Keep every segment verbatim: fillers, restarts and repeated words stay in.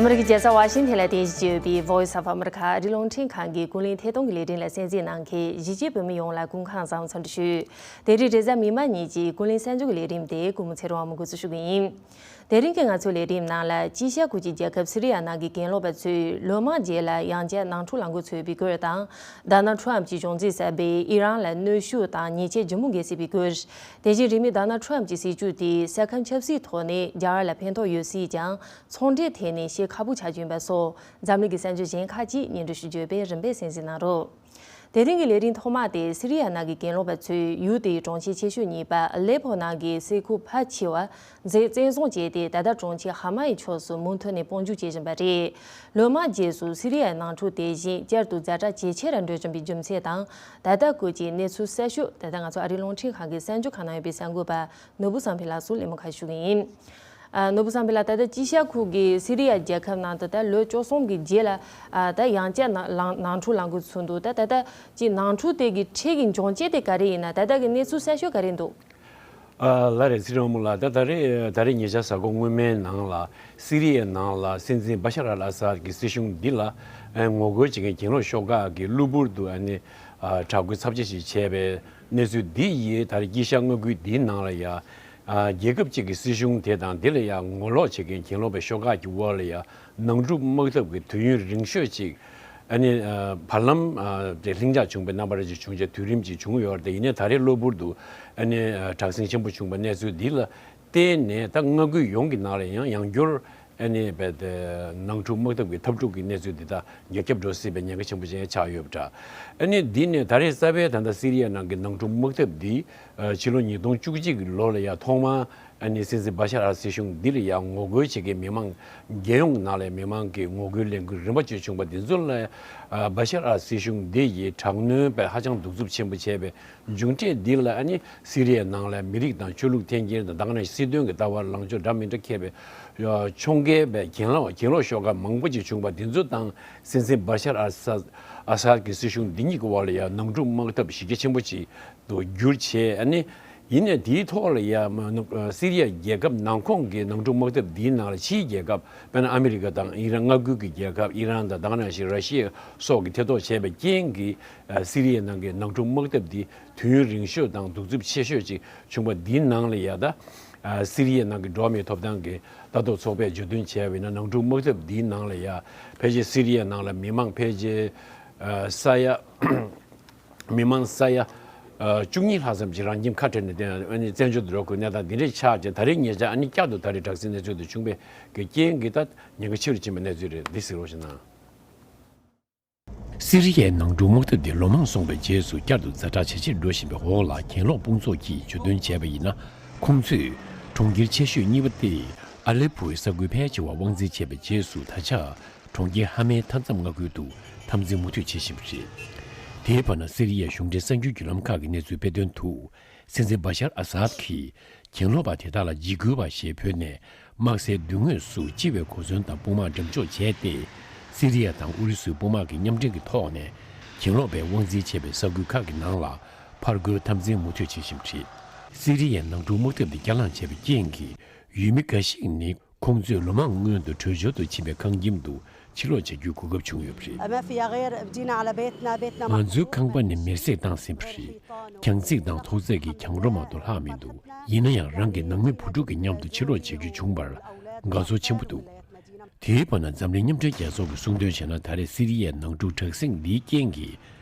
ཨ་མི་རི་ཀའི་རྒྱལ་ས་ཝ་ཤིང་ཐན་ལ་རྟེན་གཞི་བྱས་ཡོད་པའི་Voice of America ཨ་རིའི་རླུང་འཕྲིན་ཁང་གི་ཀུན་གླེང་ཐད་གཏོང་གི་ལས་རིམ་ལ་གསན་གཟིགས་གནང་མཁན་གཞིས་བྱེས་བོད་མི་ཡོངས་ལ་སྐུ་ཁམས་བཟང་། འཚམས་འདྲི་ཞུ། དེ་རིང་རེས་གཟའ་མིག་དམར་ཉིན་གྱི་ཀུན་གླེང་གསར་འགྱུར་གྱི་ལས་རིམ་དེ་ཀུན་མོ་ཚེ་རིང་དབང་མོ་འགོ་འཛུགས་ཞུ་གི་ཡིན། དེ་རིང་གི་ང་ཚོའི་ལས་རིམ་ནང་ལ་དཀྱིལ་ཤར་ཁུལ་གྱི་རྒྱལ་ཁབ་སི་རི་ཡ་ནང་གི་གྱེན་ལོག་པ་ཚོས་ལོ་མང་རྗེས་ལ་ཡང་བསྐྱར་ནང་འཁྲུག་ལངས་འགོ་ཚུགས་པའི་སྐོར་དང་། ཌོ་ནལ་ཊམ་གྱི་གཞུང་འཛིན་གསར་པས་ཨི་རན་ལ་གནོན་ཤུགས་དང་ཉེས་ཆད་ལྗིད་མོ་འགེལ་སྲིད་པའི་སྐོར། དེ་བཞིན་རིང་མིན་ཌོ་ནལ་ཊམ་གྱི་སྲིད་བྱུས་དེས་ས་ཁམས་ཆབ་སྲིད་ཐོག་ནས་རྒྱ་གར་ལ་ཕན་ཐོགས་ཡོད་སྲིད་ཀྱང་། ཚོང་འབྲེལ་ཐད་ནས་ཤེད་ཁག་པོ་ཆགས་ཀྱི་ཡིན་པ་སོགས་འཛམ་གླིང་གི་གསར་འགྱུར་གཞན་ཁག་ཅིག་སྙན་སྒྲོན་ཞུ་རྒྱུ་ཡོད་པས་རིམ་པས་གསན་གཟིགས་གནང་རོགས། དེ་རིང་གི་ལས་རིམ་ཐོག་མ་དེ་སི་རི་ཡ་ནང་གི་གྱེན་ལོག་པ་ཚོས་ཡུལ་དེའི་གྲོང་ཁྱེར་ཆེ་ཤོས་གཉིས་པ་ཨ་ལེ་པོ་ནང་གི་ས་ཁུལ་ཕལ་ཆེ་བ་འཛིན་བཙན་བཟུང་བྱས་ཏེ། ད་ལྟ་གྲོང་ཁྱེར་ཧ་མ་ཡི་ཕྱོགས་སུ་མུ་མཐུད་ནས་དཔུང་འཇུག་བྱེད་བཞིན་པ་རེད། ལོ་མང་རྗེས་སུ་སི་རི་ཡའི་ནང་འཁྲུག་དེ་བཞིན་བསྐྱར་དུ་ཛ་དྲག་ཇེ་ཆེ་རུ་འགྲོ་བཞིན་པའི་རྒྱུ་མཚན་དང་། ད་ལྟ་སྐོར་གྱི་གནས་ཚུལ་གསར་ཤོས། ད་ལྟ་ང་ཚོ་ཨ་རིའི་རླུང་འཕྲིན་ཁང་གི་གསར་འགྱུར་ཁང་ནང་ཡོད་པའི་གསར་འགོད་པ་ནོར་བུ་བསམ་འཕེལ་ལགས་སུ་གླེང་མོལ་ཁ་ཞུ་གི་ཡིན། ཨ། ནོར་བུ་བསམ་འཕེལ་ལགས། ད་ལྟ་དཀྱིལ་ཤར་ཁུལ་གྱི་སི་རི་ཡ་རྒྱལ་ཁབ་ནང་དུ་ད་ལོ་བཅུ་གསུམ་གྱི་རྗེས་ལ། ཨ། ད་ཡང་བསྐྱར་ནང་ལང་ནང་འཁྲུག་ལངས་འགོ་ཚུགས་འདུག་ད་ད་ལྟ་ཀྱི་ནང་འཁྲུག་དེ་གི་འཕྲལ་གྱི་འབྱུང་རྐྱེན་དེ་ག་རེ་ཡིན་ན། ད་ལྟ་གི་གནས་ཚུལ་གསར་ཤོས་ག་རེ་འདུག་ཨ། ལགས་རེད། ཚེ་རིང་དབང་མོ་ལགས། ད་ད་རེས་ད་རེས་ཉེ་ཆར་གཟའ་འཁོར་སྔོན་མའི་ནང་ལ་སི་རི་ཡའི་ནང་ལ་སྲིད་འཛིན་བ་ཤར་ཨལ་ཨ་སཱད་ཀྱི་སྲིད་གཞུང་འདི་ལ། ཨ། ངོ་རྒོལ་བྱེད་མཁན་གྱེན་ལོག་ཤོག་ཁག་གིས་གློ་བུར་དུ། ཨ་ནི། ཨ། དྲག་རྒོལ་ཚབས་ཆེ་ཞིག་བྱས་པའི་གནས་ཚུལ་འདི་ཡིས་ད་རེས་དཀྱིལ་ཤར་མངའ་ཁུལ་འདིའི་ནང་ལ་ཡ། ཨ། རྒྱལ་ཁབ་ཅིག་གི་སྲིད་གཞུང་དེ་དང་། འདི་ལ་ཡ་ངོ་ལོག་བྱེད་མཁན་གྱེན་ལོག་པའི་ཤོག་ཁག་གི་འོག་ལ་ཡ་ནང་འཁྲུག་དམག་འཐབ་ཀྱི་དུས་ཡུན་རིང་ཤོས་ཅིག་ཨ་ནི། ཨ། བར་ལམ། ཨ། དེ་ལྷིང་འཇགས་བྱུང་བའི་རྣམ་པ་འདྲ་ཅིག་བྱུང་རྗེས་དུས་རིམ་ཅིག་བྱུང་ཡོད་རེད་དེ། ཡིན་ནའི་ད་རེས་གློ་བུར་དུ། ཨ་ནི། ཨ། དྲག་ཟིང་ཆེན་པོ་བྱུང་བའི་གནས་ཚུལ་འདི་ལ་བརྟེན་ནས། ད་མངའ་ཁུལ་ཡོངས་ཀྱི་ནང་ལ་ཡང་ཡང་བསྐྱར། ཨ་ནི། རྦད་དེ་ནང་འཁྲུག་དམག་འཐབ་ཀྱི་འཐབ་འཁྲུག་གི་གནས་ཚུལ་འདི་དག་ཉེར་ཁྱབ་འགྲོ་སྲིད་པའི་ཉེན་ཁ་ཆེན་པོ་ཅིག་ཆགས་ཡོད་པ་འདྲ། ཨ་ནི། འདི་ནས་ད་རེས་གསར་པའི་ད་ལྟ་སི་རི་ཡ་ནང་གི་ནང་འཁྲུག་དམག་འཐབ་འདི། ཨ། ཕྱི་ལོ་ཉིས་སྟོང་བཅུ་གཅིག་གི་ལོ་ལ་ཡ་ཐོག་མར། ཨ་ནི། སྲིད་འཛིན་བ་ཤར་ཨལ་སྲིད་གཞུང་འདི་ལ་ཡ་ངོ་རྒོལ་བྱེད་མཁན་མི་མང་། རྒྱལ་ཡོངས་ནང་ལ་མི་མང་གིས་ངོ་རྒོལ་ལས་འགུལ་རིམ་པ་ཅིག་བྱུང་བ་འདི་ཚོ་ལ། ཨ། བ་ཤར་ཨལ་སྲིད་གཞུང་འདི་ཡིས་དྲག་གནོན་པས་ཧ་ཅང་གདུག་རྩུབ་ཆེན་པོ་བྱས་པའི་མཇུག་འབྲས་འདི་ལ། ཨ་ནི། སི་རི་ཡའི་ནང་ལ་མི་རིགས་དང་ཆོས་ལུགས་འཐེན་འཁྱེར་དང་། ད་ག་ནང་བཞིན་སྲིད་དོན་གྱི་ལྟ་བ་ལངས་ཕྱོགས་འདྲ་མི་འདྲ་འཁྱེར་བའི། ཨ། ཕྱོགས་འགལ་བའི་གྱེན་ལོག་གྱེན་ལོག་ཤོག་ཁག་མང་པོ་ཅིག་བྱུང་བ་འདི་ཚོ་དང་། སྲིད་འཛིན་བ་ཤར་ཨལ་ས་ཨལ་ཨ་སཱད་ཀྱི་སྲིད་གཞུང་འདི་གཉིས་ཀྱི་དབར་ལ་ཡང་ནང་འཁྲུག་དམག་འཐབ་གཞི་རྒྱ་ཆེན་པོ་ཅིག་ཏུ་འགྱུར་བྱས། ཨ་ནི། ཡིན་ནའི་དེའི་ཐོག་ལ་ཡ་མ་ནུབ། ཨ། སི་རི་ཡ་རྒྱལ་ཁབ་ནང་ཁོངས་ཀྱི་ནང་འཁྲུག་དམག་འཐབ་འདིའི་ནང་ལ་ཕྱིའི་རྒྱལ་ཁབ། དཔེར་ན་ཨ་མི་རི་ཀ་དང་། ཨི་རན། མངའ་ཁུལ་གྱི་རྒྱལ་ཁབ་ཨི་རན་དང་། ད་ག་ནང་བཞིན་ར་ཤི་ཡ་སོགས་ཀྱིས་ཐེ་གཏོགས་བྱས་པའི་རྐྱེན་གྱིས། ཨ། སི་རི་ཡའི་ནང་གི་ནང་འཁྲུག་དམག་འཐབ་འདི་དུས་ཡུན་རིང་ཤོས་དང་གདུག་རྩུབ་ཆེ་ཤོས་ཅིག་བྱུང་བ་འདིའི་ནང་ལ་ཡ། ད། ཨ། སི་རི་ཡའི་ནང་གི་འགྲོ་བ་མིའི་ཐོབ་ཐང་གི་ལྟ་རྟོག་ཚོགས་པས་བརྗོད་དོན་བྱས་པ་ཡིན་ན། ནང་འཁྲུག་དམག་འཐབ་འདིའི་ནང་ལ་ཡ་ཕལ་ཆེར་སི་རི་ཡའི་ནང་ལ་མི་མང་ཕལ་ཆེར། ཨ། ས་ཡ། མི་མང་ས་ཡ། ཨ། བཅུ་གཉིས་ལྷག་ཙམ་ཅིག་རང་ཁྱིམ་ཁ་བྲལ་ནས། དེ་ཨ་ནི་བཙན་བྱོལ་དུ་འགྲོ་དགོས་གནས་སྟངས་འདི་འདྲ་ཆགས་ཀྱང་། ད་རེས་ཉེ་ཆར་ཨ་ནི་བསྐྱར་དུ་ད་རེས་དྲག་ཟིང་གནས་ཚུལ་དེ་བྱུང་བའི་གི་རྐྱེན་གྱིས། ད་ཉེན་ཁ་ཆེ་རུ་ཕྱིན་པའི་གནས་ཚུལ་རེད། འདི་གཟིགས་རོགས་ཞུ་གནང་། སི་རི་ཡའི་ནང་འཁྲུག་དམག་འཐབ་དེ་ལོ་མང་སོང་བའི་རྗེས་སུ་བསྐྱར་དུ་ཛ་དྲག་ཇེ་ཆེར་འགྲོ་བཞིན་པའི་འོག་ལ། གྱེན་ལོག་དཔུང་ཚོགས་ཀྱིས་བརྗོད་དོན་བྱས་པ་ཡིན་ན། ཁོང་ཚོས་གྲོང་ཁྱེར་ཆེ་ཤོས་གཉིས་པ་སྟེ་ཨ་ལེ་པོའི་ས་ཁུལ་ཕལ་ཆེ་བ་དབང་འཛིན་བྱས་པའི་རྗེས་སུ། ད་ཆ་གྲོང་ཁྱེར་ཧ་མའི་མཐའ་མཚམས་མངའ་ཁུལ་དུ་འཐབ་འཛིང་མུ་མཐུད་བྱེད་བཞིན་པ་རེད། དེའི་བར་ན། སི་རི་ཡའི་གཞུང་འབྲེལ་གསར་འགྱུར་བརྒྱུད་ལམ་ཁག་གི་གནས་ཚུལ་སྤེལ་དོན་དུ། སྲིད་འཛིན་བ་ཤར་ཨ་སཱད་ཀྱིས་གྱེན་ལོག་པ་དེ་དག་ལ་འཇིགས་སྐུལ་བ་ཞེས་འབོད་ནས། དམག་སའི་མདུན་ངོས་སུ་སྤྱི་བའི་གོ་མཚོན་དང་དཔུང་དམག་འགྲེམས་འཇོག་བྱས་ཏེ། སི་རི་ཡ་དང་ཨུ་རུ་སུའི་དཔུང་དམག་གི་མཉམ་འབྲེལ་གྱི་ཐོག་ནས། གྱེན་ལོག་པས་དབང་འཛིན་བྱས་པའི་ས་ཁུལ་ཁག་གི་ནང་ལ་ཕར་རྒོལ་འཐབ་འཛིང་མུ་མཐུད་བྱེད་བཞིན་པ་རེད། སི་རི་ཡའི་ནང་འཁྲུག་དམག་འཐབ་འདི་བསྐྱར་ལངས་བྱས་པའི་རྐྱེན་གྱིས། ཡུལ་མི་འགའ་ཞིག་ནི། ཁོང་ཚོས་ལོ་མང་སྔོན་དུ་བྲོས་བྱོལ་དུ་ཕྱིན་པའི་ཁང་ཁྱིམ་དུ་ཕྱིར་ལོག་བྱ་རྒྱུའི་གོ་སྐབས་བྱུང་ཡོད་པ་རེད། ما في غير بدينا على بيتنا، بيتنا ང་ཚོའི་ཁང་པ་ནི་མེར་སྲེག་བཏང་ཟིན་པ་རེད། གྱང་རྩིག་དང་ཐོག་བརྩེགས་ཀྱི་གྱང་རོ་མ་གཏོགས་ལྷག་མི་འདུག་ཡིན་ན་ཡང་། རང་གི་ནང་མི་བུ་ཕྲུག་གི་མཉམ་དུ་ཕྱིར་ལོག་བྱེད་རྒྱུ་བྱུང་བར་དགའ་ཚོར་ཆེན་པོ་འདུག་དེའི་བར་ན། འཛམ་གླིང་མཉམ་འབྲེལ་རྒྱལ་ཚོགས་ཀྱིས་གསུངས་དོན་བྱས་ན། ད་རེས་སི་རི་ཡའི་ནང་འཁྲུག་དྲག་ཟིང་འདིའི་རྐྱེན་གྱིས་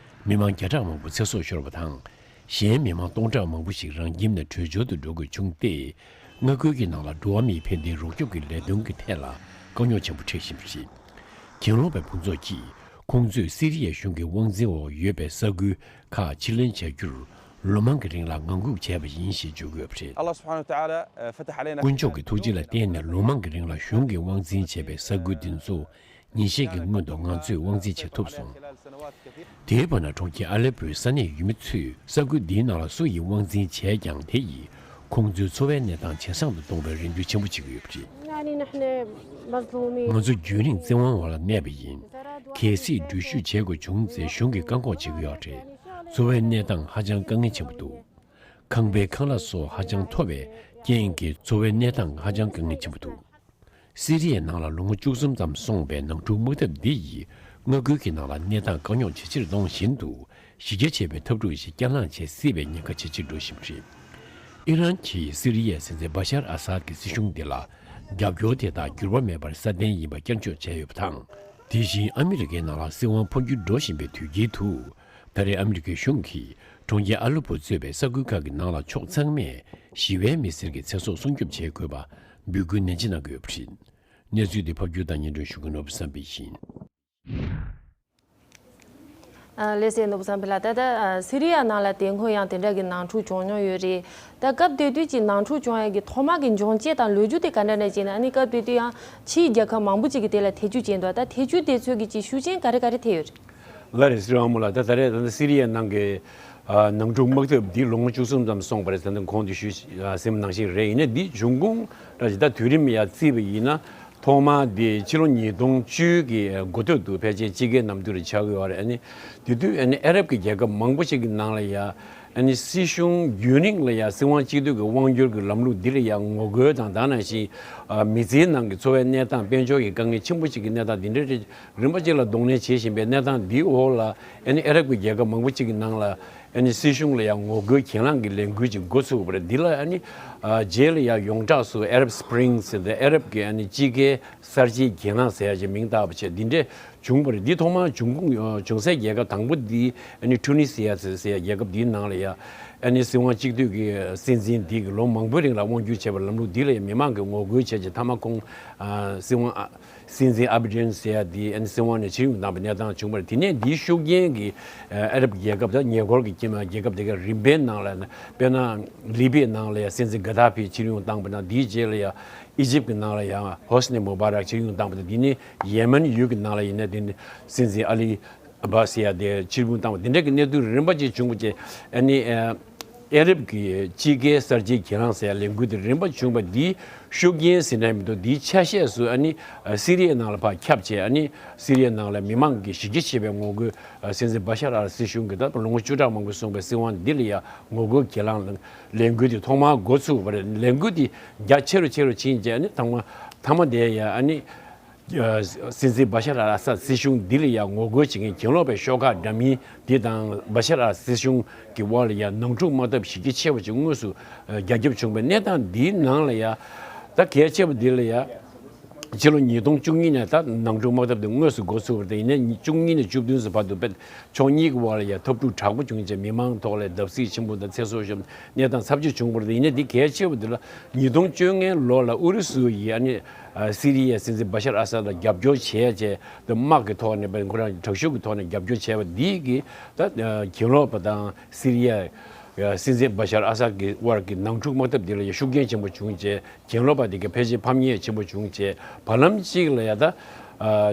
མི་མང་བརྒྱ་ཕྲག་མང་པོ་ཚེ་སྲོག་ཤོར་བ་དང་། གཞན་མི་མང་སྟོང་ཕྲག་མང་པོ་ཞིག་རང་ཁྱིམ་ནས་བྲོས་བྱོལ་དུ་འགྲོ་དགོས་བྱུང་སྟེ། མངའ་ཁུལ་གྱི་ནང་ལ་འགྲོ་བ་མིའི་ཕན་བདེའི་རོགས་སྐྱོབ་ཀྱི་ལས་དོན་གྱི་ཐད་ལ་དཀའ་རྙོག་ཆེན་པོ་འཕྲད་བཞིན་པ་རེད། གྱེན་ལོག་པའི་དཔུང་ཚོགས་ཀྱིས་ཁོང་ཚོས་སི་རི་ཡའི་གཞུང་གི་དབང་འཛིན་འོག་ཡོད་པའི་ས་ཁུལ་ཁག་ཕྱིར་ལེན་བྱ་རྒྱུར་ལོ་མང་གི་རིང་ལ་ངང་སྒུག་བྱས་པ་ཡིན་ཞེས་བརྗོད་ཀྱི་ཡོད་པ་རེད། الله سبحانه وتعالى فتح علينا དཀོན་མཆོག་གི་ཐུགས་རྗེ་ལ་བརྟེན་ནས། ལོ་མང་གི་རིང་ལ་གཞུང་གིས་དབང་འཛིན་བྱས་པའི་ས་ཁུལ་འདི་ཚོ། ཉིན་ཤས་ཀྱི་སྔོན་དུ་ང་ཚོས་དབང་འཛིན་བྱེད་ཐུབ་སོང་། དེའི་བར་ན། གྲོང་ཁྱེར་ཨ་ལེ་པོའི་ས་གནས་ཡུལ་མི་ཚོས་ས་ཁུལ་འདིའི་ནང་ལ་སུ་ཡིས་དབང་འཛིན་བྱས་ཀྱང་། དེ་ཡིས་ཁོང་ཚོའི་འཚོ་བའི་གནས་སྟངས་ཇེ་བཟང་དུ་གཏོང་བའི་རེ་འདུན་ཆེན་པོ་བྱེད་ཀྱི་ཡོད་པ་རེད། يعني نحن مظلومين. ང་ཚོ་རྒྱུན་རིང་བཙན་དབང་འོག་ལ་གནས་པ་ཡིན། གལ་སྲིད་འགྲུལ་བཞུད་བྱེད་དགོས་བྱུང་ཚེ། གཞུང་གིས་བཀག་འགོག་བྱེད་ཀྱི་ཡོད་རེད། འཚོ་བའི་གནས་སྟངས་ཧ་ཅང་དཀའ་ངལ་ཆེན་པོ་འདུག་ཁང་པའི་ཁང་གླ་སོགས་ཧ་ཅང་མཐོ་བའི་རྐྱེན་གྱིས། འཚོ་བའི་གནས་སྟངས་ཧ་ཅང་དཀའ་ངལ་ཆེན་པོ་འདུག་སི་རི་ཡའི་ནང་ལ་ལོ་ངོ་བཅུ་གསུམ་ཙམ་སོང་བའི་ནང་འཁྲུག་དམག་འཐབ་འདི་ཡིས་མངའ་ཁུལ་གྱི་ནང་ལ་གནས་སྟངས་དཀའ་རྙོག་ཇེ་ཆེར་གཏོང་བཞིན་དུ། གཞི་རྒྱ་ཆེ་བའི་འཐབ་འཁྲུག་ཞིག་བསྐྱར་ལངས་བྱེད་སྲིད་པའི་ཉེན་ཁ་ཇེ་ཆེར་འགྲོ་བཞིན་པ་རེད། ཨི་རན་གྱིས་སི་རི་ཡའི་སྲིད་འཛིན་བ་ཤར་ཨ་སཱད་ཀྱི་སྲིད་གཞུང་འདི་ལ་རྒྱབ་སྐྱོར་དེ་དག་འགྱུར་བ་མེད་པར་སྲ་བརྟན་ཡིན་པ་བསྐྱར་བརྗོད་བྱས་ཡོད་པ་དང་། དེ་བཞིན་ཨ་མི་རི་ཀའི་ནང་ལ་སྲིད་དབང་འཕོ་འགྱུར་འགྲོ་བཞིན་པའི་དུས་དཀྱིལ་དུ། ད་རེས་ཨ་མི་རི་ཀའི་གཞུང་གིས་གྲོང་ཁྱེར་ཨ་ལེ་པོ་གཙོས་པའི་ས་ཁུལ་ཁག་གི་ནང་ལ་ཕྱོགས་ཚང་མས་ཞི་བའི་མི་སེར་གྱི་ཚེ་སྲོག་སྲུང་སྐྱོབ་བྱེད་དགོས་པ་འབོད་སྐུལ་ནན་ཆེ་གནང་གི་ཡོད་པ་རེད། གནས་ཚུལ་འདི་ཕབ་སྒྱུར་དང་སྙན་སྒྲོན་ཞུ་མཁན་ནོར་བུ་བསམ་འཕེལ་ཡིན། ཨ། ལགས་སེ། ནོར་བུ་བསམ་འཕེལ་ལགས། ད་ལྟ་ཨ་སི་རི་ཡ་ནང་ལ་དེ་སྔོན་ཡང་དེ་འདྲ་གི་ནང་འཁྲུག་བྱུང་མྱོང་ཡོད་རེད། ད་སྐབས་དེ་དུས་ཀྱི་ནང་འཁྲུག་བྱུང་ཡ་གི་ཐོག་མ་གི་འབྱུང་རྐྱེན་དང་ལོ་རྒྱུས་དེ་ག་འདྲ་འདྲ་ཅིག་ན། ཨ་ནི་སྐབས་དེ་དུས་ཡང་ཕྱིའི་རྒྱལ་ཁབ་མང་པོ་ཅིག་གིས་དེ་ལ་ཐེ་བྱུས་བྱས་འདུག་ད་ཐེ་བྱུས་དེ་ཚོ་གི་ཅིག་ཤུགས་རྐྱེན་ག་རེ་ག་རེ་ཐེབས་ཡོད་རེད། ལགས་རེད། སྲིད་དབང་མོ་ལགས། ད་ད་རེས་ད་ལྟ་སི་རི་ཡའི་ནང་གི་ཨ་ནང་འཁྲུག་དམག་འཐབ་འདི་ལོ་ངོ་བཅུ་གསུམ་ཙམ་སོང་བ་རེད། ད་ལྟ་གོང་དུ་ཞུས་ཨ་ཟིན་པ་ནང་བཞིན་རེད། ཡིན་ནའི་འདི་འབྱུང་ཁུངས་ར་ཅིག་ད་དུས་རིམ་ཡ་བརྩིས་པ་ཡིན་ན། ཐོག་མ་དེ་ཕྱི་ལོ་ཉིས་སྟོང་བཅུ་གི་འགོ་སྟོད་དུ་ཕལ་ཆེར་དཔྱིད་ཀའི་གནམ་དུས་རེ་ཆགས་ཀྱི་ཡོད་རེད། ཨ་ནི་དེ་དུས་ཨ་ནི་ཨ་རབ་ཀྱི་རྒྱལ་ཁབ་མང་པོ་ཞིག་གི་ནང་ལ་ཡ་ཨ་ནི་སྲིད་གཞུང་རྒྱུན་རིང་ལ་ཡ་སྲིད་དབང་གཅིག་སྡུད་ཀྱི་དབང་སྒྱུར་གྱི་ལམ་ལུགས་འདི་ལ་ཡ་ངོ་རྒོལ་དང་། ད་ནང་བཞིན་ཨ་མི་ཚེའི་ནང་གི་འཚོ་བའི་གནས་སྟངས། དཔལ་འབྱོར་གྱི་དཀའ་ངལ་ཆེན་པོ་ཞིག་གི་གནས་སྟངས་འདི་འདྲ་རེ་རིམ་པ་གཅིག་ལ་གདོང་ལེན་བྱེད་བཞིན་པའི་གནས་སྟངས་འདིའི་འོག་ལ་ཨ་ནི་ཨ་རབ་ཀྱི་རྒྱལ་ཁབ་མང་པོ་ཞིག་གི་ནང་ལ་ཨ་ནི་སྲིད་གཞུང་ལ་ཡང་ངོ་རྒོལ་གྱེན་ལངས་ཀྱི་ལས་འགུལ་ཅིག་འགོ་ཚུགས་པ་རེད། འདི་ལ་ཨ་ནི་ཨ་རྗེས་ལ་ཡང་ཡོངས་གྲགས་སུ་Arab Spring ཟེར་ཏེ་ཨ་རབ་ཀྱི་ཨ་ནི་དཔྱིད་ཀའི་གསར་བརྗེའི་གྱེན་ལངས་ཟེར་ཡ་ཅིག་མིང་བཏགས་པ་བྱས། འདི་འདྲས་བྱུང་བ་རེད། འདི་ཐོག་མར་འབྱུང་ཁུངས་ཨ་བྱུང་སའི་རྒྱལ་ཁབ་དང་པོ་འདི་ཨ་ནི་ཊུ་ནི་སི་ཡ་ཟེར་ཡ་རྒྱལ་ཁབ་འདིའི་ནང་ལ་ཡ་ཨ་ནི་སྲིད་དབང་གཅིག་སྡུད་ཀྱི་སྲིད་འཛིན་འདི་གིས་ལོ་མང་པོའི་རིང་ལ་དབང་སྒྱུར་བྱས་པའི་ལམ་ལུགས་འདི་ལ་ཡང་མི་མང་གིས་ངོ་རྒོལ་བྱས་རྗེས་མཐའ་མ་ཁོང་ཨ་སྲིད་དབང་ཨ་སྲིད་འཛིན་ཨ་བི་ཌེན་ཟེར་ཡ་དེ་ཨ་ནི་སྲིད་དབང་ནས་ཕྱིར་ཡོང་བཏང་བའི་གནས་སྟངས་བྱུང་བ་རེད། དེ་ནས་འདིའི་ཤུགས་རྐྱེན་གྱིས་ཨ་ཨ་རབ་རྒྱལ་ཁབ་དང་ཉེ་འཁོར་གྱི་རྒྱལ་ཁབ་དེ་ག་རིམ་པའི་ནང་ལ་དཔེར་ན་ལི་བི་ཡའི་ནང་ལ་ཡང་སྲིད་འཛིན་གྷ་དཱ་ཕི་ཕྱིར་ཡོང་བཏང་བ་དང་། དེའི་རྗེས་ལ་ཡང་ཨི་ཇིབ་ཀྱི་ནང་ལ་ཡང་ཧོ་སི་ནི་མུ་བཱ་རག་ཕྱིར་ཡོང་བཏང་བ་དང་། དེ་ནས་ཡེ་མེན་ཡུལ་གྱི་ནང་ལ་ཡིན་ན་དེ་ནི་སྲིད་འཛིན་ཨ་ལི་ཨ་བྷ་སི་ཡ་དེ་ཕྱིར་འབུད་བཏང་བ། དེ་འདྲ་གི་གནས་ཚུལ་རིམ་པ་ཅིག་བྱུང་བ་བྱས། ཨ་ནི་ཨ་ཨ་རབ་ཀྱི་དཔྱིད་ཀའི་གསར་བརྗེའི་གྱེན་ལངས་ཟེར་ཡ་ལས་འགུལ་དེ་རིམ་པ་བྱུང་བ་འདིའི་ཤུགས་རྐྱེན་ཟེར་ན་མི་འདུག་འདིའི་ཆ་ཤས་སུ་ཨ་ནི་ཨ་སི་རི་ཡའི་ནང་ལ་ཕར་ཁྱབ་བྱས། ཨ་ནི་སི་རི་ཡའི་ནང་ལ་མི་མང་གི་གཞི་རྒྱ་ཆེ་བའི་ངོ་རྒོལ། ཨ་སྲིད་འཛིན་བ་ཤར་ཨལ་སྲིད་གཞུང་གི་ད་ལོ་ངོ་བཅུ་ཕྲག་མང་པོ་སོང་བའི་སྲིད་དབང་འདི་ལ་ཡ་ངོ་རྒོལ་གྱེན་ལངས་ལས་འགུལ་དེ་ཐོག་མར་འགོ་ཚུགས་པ་རེད། ལས་འགུལ་དེ་རྒྱ་ཆེ་རུ་ཆེ་རུ་ཕྱིན་རྗེས་ཨ་ནི་ཐོག་མ་མཐའ་མ་དེ་ཡ་ཨ་ནི། སྲིད་འཛིན་བ་ཤར་ཨལ་ཨ་སད་སྲིད་གཞུང་འདི་ལ་ཡང་ངོ་རྒོལ་བྱེད་མཁན་གྱེན་ལོག་པའི་ཤོག་ཁག་འདྲ་མིན་འདི་དང་། བ་ཤར་ཨལ་སྲིད་གཞུང་གི་དབར་ལ་ཡང་ནང་འཁྲུག་དམག་འཐབ་གཞི་རྒྱ་ཆེ་བ་ཅིག་དངོས་སུ་རྒྱ་ཁྱབ་བྱུང་བའི་གནས་སྟངས་འདིའི་ནང་ལ་ཡང་། ད་གལ་ཆེ་བ་འདི་ལ་ཡང་ཕྱི་ལོ་ཉིས་སྟོང་བཅུ་གཉིས་ནས་ད་ནང་འཁྲུག་དམག་འཐབ་འདི་དངོས་སུ་འགོ་ཚུགས་པ་རེད། ཡིན་ནའི་བཅུ་གཉིས་ནས་བཅུ་བདུན་ཙམ་བར་དུ་དཔེ་ཕྱོགས་གཉིས་ཀྱི་དབར་ལ་ཡང་འཐབ་འཁྲུག་དྲག་པོ་བྱུང་རྗེས་མི་མང་ཐོག་ལ་བརྡབ་གསིག་ཆེན་པོ་དང་ཚེ་སྲོག་ཤོར་གནས་སྟངས་ཚབས་ཆེ་བྱུང་བ་རེད། ཡིན་ནའི་འདི་གལ་ཆེ་བ་འདི་ལ་ཉིས་སྟོང་བཅོ་ལྔའི་ལོ་ལ་ཨུ་རུ་སུ་ཡིས་ཨ་ནི་ཨ་སི་རི་ཡའི་སྲིད་འཛིན་བ་ཤར་ཨ་སད་ལ་རྒྱབ་སྐྱོར་བྱས་བྱས་དམག་གི་ཐོག་ནས་དཔེ་ཁོ་རང་དྲག་ཤུགས་ཀྱི་ཐོག་ནས་རྒྱབ་སྐྱོར་བྱས་པ་འདི་གིས་ད་གྱེན་ལོག་པ་དང་སི་རི་ཡའི་སྲིད་འཛིན་བ་ཤར་ཨ་སད་ཀྱི་དབར་གྱི་ནང་འཁྲུག་དམག་འཐབ་འདི་ལ་ཡང་ཤུགས་རྐྱེན་ཆེན་པོ་བྱུང་རྗེས་གྱེན་ལོག་པ་འདི་གའི་ཕལ་ཆེར་ཕམ་ཉེས་ཆེན་པོ་བྱུང་རྗེས་བར་ལམ་གཅིག་ལ་ཡ་ད་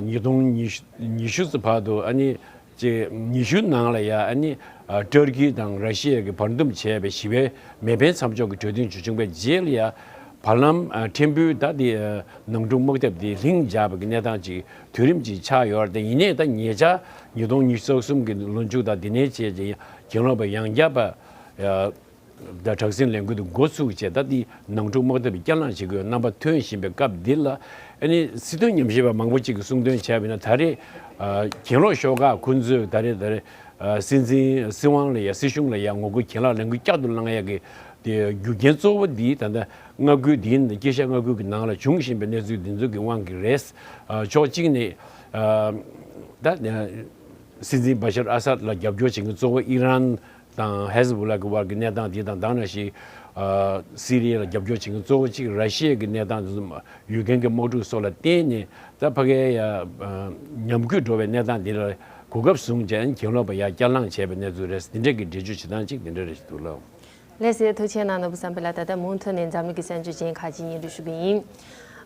ཉིས་སྟོང་ཉི་ཤུ་ཙམ་བར་དུ་ཨ་ནི། ཅེས་ཉི་ཤུ་ནང་ལ་ཡ་ཨ་ནི་ཨ་ཏུར་ཀི་དང་ར་ཤི་ཡ་གི་བར་འདུམ་བྱས་པའི་ཞི་བའི་མེ་འཕེན་མཚམས་འཇོག་གི་གྲོས་མཐུན་ཅིག་བྱུང་བའི་རྗེས་ལ་ཡ་བར་ལམ་ཨ་ཕྲན་བུ་ད་དེ་ཨ་ནང་འཁྲུག་དམག་འཐབ་དེ་ལྷིང་འཇགས་པའི་གནས་སྟངས་ཅིག་དུས་རིམ་ཅིག་ཆགས་ཡོད་རེད། དེ་ཡིན་ནའི་ད་ཉེ་ཆར་ཉིས་སྟོང་ཉི་ཤུ་རྩ་གསུམ་གི་ལོ་མཇུག་དང་དེ་ནས་བྱས་རྗེས་གྱེན་ལོག་པ་ཡང་བསྐྱར་པ་ཨ། ད་དྲག་ཟིང་ལས་འགུལ་དུ་འགོ་ཚུགས་བྱས། ད་འདི་ནང་འཁྲུག་དམག་འཐབ་བསྐྱར་ལངས་བྱེད་དགོས་རྣམ་པ་ཐོན་བཞིན་པའི་སྐབས་འདི་ལ་ཨ་ནི་སྲིད་དོན་ཉམས་ཞིབ་པ་མང་པོ་ཅིག་གིས་གསུངས་དོན་བྱས་པ་ཡིན་ན། ད་རེས་ཨ་གྱེན་ལོག་ཤོག་ཁག་ཁོ་ཚོས་ད་རེས་ད་རེས་ཨ་སྲིད་འཛིན་སྲིད་དབང་ལ་ཡ་སྲིད་གཞུང་ལ་ཡ་ངོ་རྒོལ་གྱེན་ལངས་ལས་འགུལ་བསྐྱར་དུ་བསླང་ཡ་གི་དེ་རྒྱུ་རྐྱེན་གཙོ་བོ་འདི་ད་ལྟ་མངའ་ཁུལ་འདིའི་དཀྱིལ་ཤར་མངའ་ཁུལ་གྱི་ནང་ལ་འབྱུང་བཞིན་པའི་གནས་ཚུལ་འདི་ཚོ་གི་དབང་གིས་རེད། ཨ་ཕྱོགས་གཅིག་ནས་ཨ་ད་སྲིད་འཛིན་བ་ཤར་ཨ་སད་ལ་རྒྱབ་སྐྱོར་བྱེད་མཁན་གཙོ་བོ་ཨི་རན། དང་ཧེ་ཟ་བུ་ལ་གི་དབར་གྱི་གནས་སྟངས་དེ་དང་། ད་ནང་བཞིན་ཨ་སི་རི་ཡ་ལ་རྒྱབ་སྐྱོར་བྱེད་མཁན་གཙོ་བོ་གཅིག་ར་ཤི་ཡ་གི་གནས་སྟངས་དེ་ཚོ་ཡུཀ་རེན་གྱི་དམག་འཁྲུག་སོགས་ལ་བརྟེན་ནས་ད་ཕ་གིའི་ཡ་ཨ་ཉམས་རྒུད་འགྲོ་བའི་གནས་སྟངས་དེ་ལ་གོ་སྐབས་བཟུང་བྱས་གྱེན་ལོག་པ་ཡ་བསྐྱར་ལངས་བྱས་པའི་གནས་ཚུལ་རེད། དེ་འདྲ་གི་འགྲེལ་བརྗོད་བྱེད་སྟངས་གཅིག་དེ་འདྲ་རེད་འདུག་ལགས། ལགས་སེ། ཐུགས་རྗེ་གནང་ནོར་བུ་བསམ་འཕེལ་ལགས། ད་ལྟ་མུ་མཐུད་ནས་འཛམ་གླིང་གི་གསར་འགྱུར་ཅན་ཁག་ཅིག་སྙན་སྒྲོན་ཞུ་གི་ཡིན།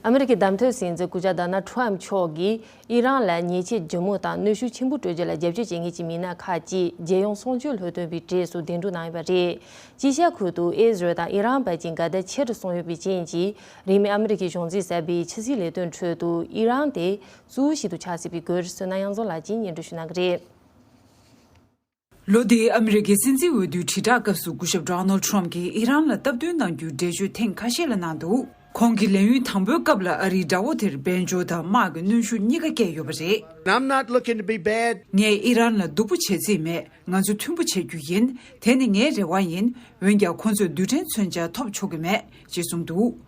ཨ་མི་རི་ཀའི་བདམས་ཐོན་སྲིད་འཛིན་སྐུ་ཞབས་ཌོ་ནལ་ཌི་ཊརམ་མཆོག་གིས་ཨི་རན་ལ་ཉེས་ཆད་ལྗིད་མོ་དང་གནོན་ཤུགས་ཆེན་པོ་སྤྲོད་རྒྱུ་ལ་རྒྱབ་སྐྱོར་བྱེད་མཁན་གྱི་མི་སྣ་ཁག་ཅིག་རྒྱལ་ཡོངས་གསུམ་བཅུའི་ལྷོ་སྟོན་པའི་གྲས་སུ་གདན་དྲངས་གནང་ཡོད་པ་རེད། དཀྱིལ་ཤར་ཁུལ་དུ་ཨི་ཟི་རལ་དང་ཨི་རན་བར་གྱི་འགལ་ཟླ་ཆེ་རུ་སོང་ཡོད་པའི་རྐྱེན་གྱིས། རིང་མིན་ཨ་མི་རི་ཀའི་གཞུང་འཛིན་གསར་པའི་ཕྱི་སྲིད་ལས་དོན་ཁྲོད་དུ་ཨི་རན་དེ་གཙོ་བོ་ཞིག་ཏུ་ཆགས་སྲིད་པའི་སྐོར་བསོད་ནམས་དབྱངས་འཛོམས་ལགས་ཀྱིས་སྙན་སྒྲོན་ཞུ་གནང་གི་རེད། ལོ་འདིའི་ཨ་མི་རི་ཀའི་སྲིད་འཛིན་འོས་བསྡུའི་དྲིལ་བསྒྲགས་སྐབས་སུ་སྐུ་ཞབས་ཌོ་ནལ་ཌི་ཊརམ་གྱིས་ཨི་རན་ལ་སྟབས་བསྟུན་གནང་རྒྱུའི་འགྲེལ་བརྗོད་ཐེངས་ཁ་ཤས་ལ་གནང་འདུག་ཁོང་གིས་ལས་ཡུན་དང་པོའི་སྐབས་ལ་ཨ་རིའི་དགྲ་བོ་དེར་དཔལ་འབྱོར་དང་དམག་གི་གནོན་ཤུགས་གཉིས་ཀ་བསྐྱལ་ཡོད་པ་རེད། I'm not looking to be bad. ངས་ཨི་རན་ལ་སྡུག་པོ་བྱེད་རྩིས་མེད། ང་ཚོ་མཐུན་པོ་བྱེད་རྒྱུ་ཡིན། དེ་ནི་ངའི་རེ་བ་ཡིན། འོན་ཀྱང་ཁོ་ཚོས་རྡུལ་ཕྲན་མཚོན་ཆ་ཐོབ་ཆོག་གི་མེད་ཅེས་གསུངས་འདུག་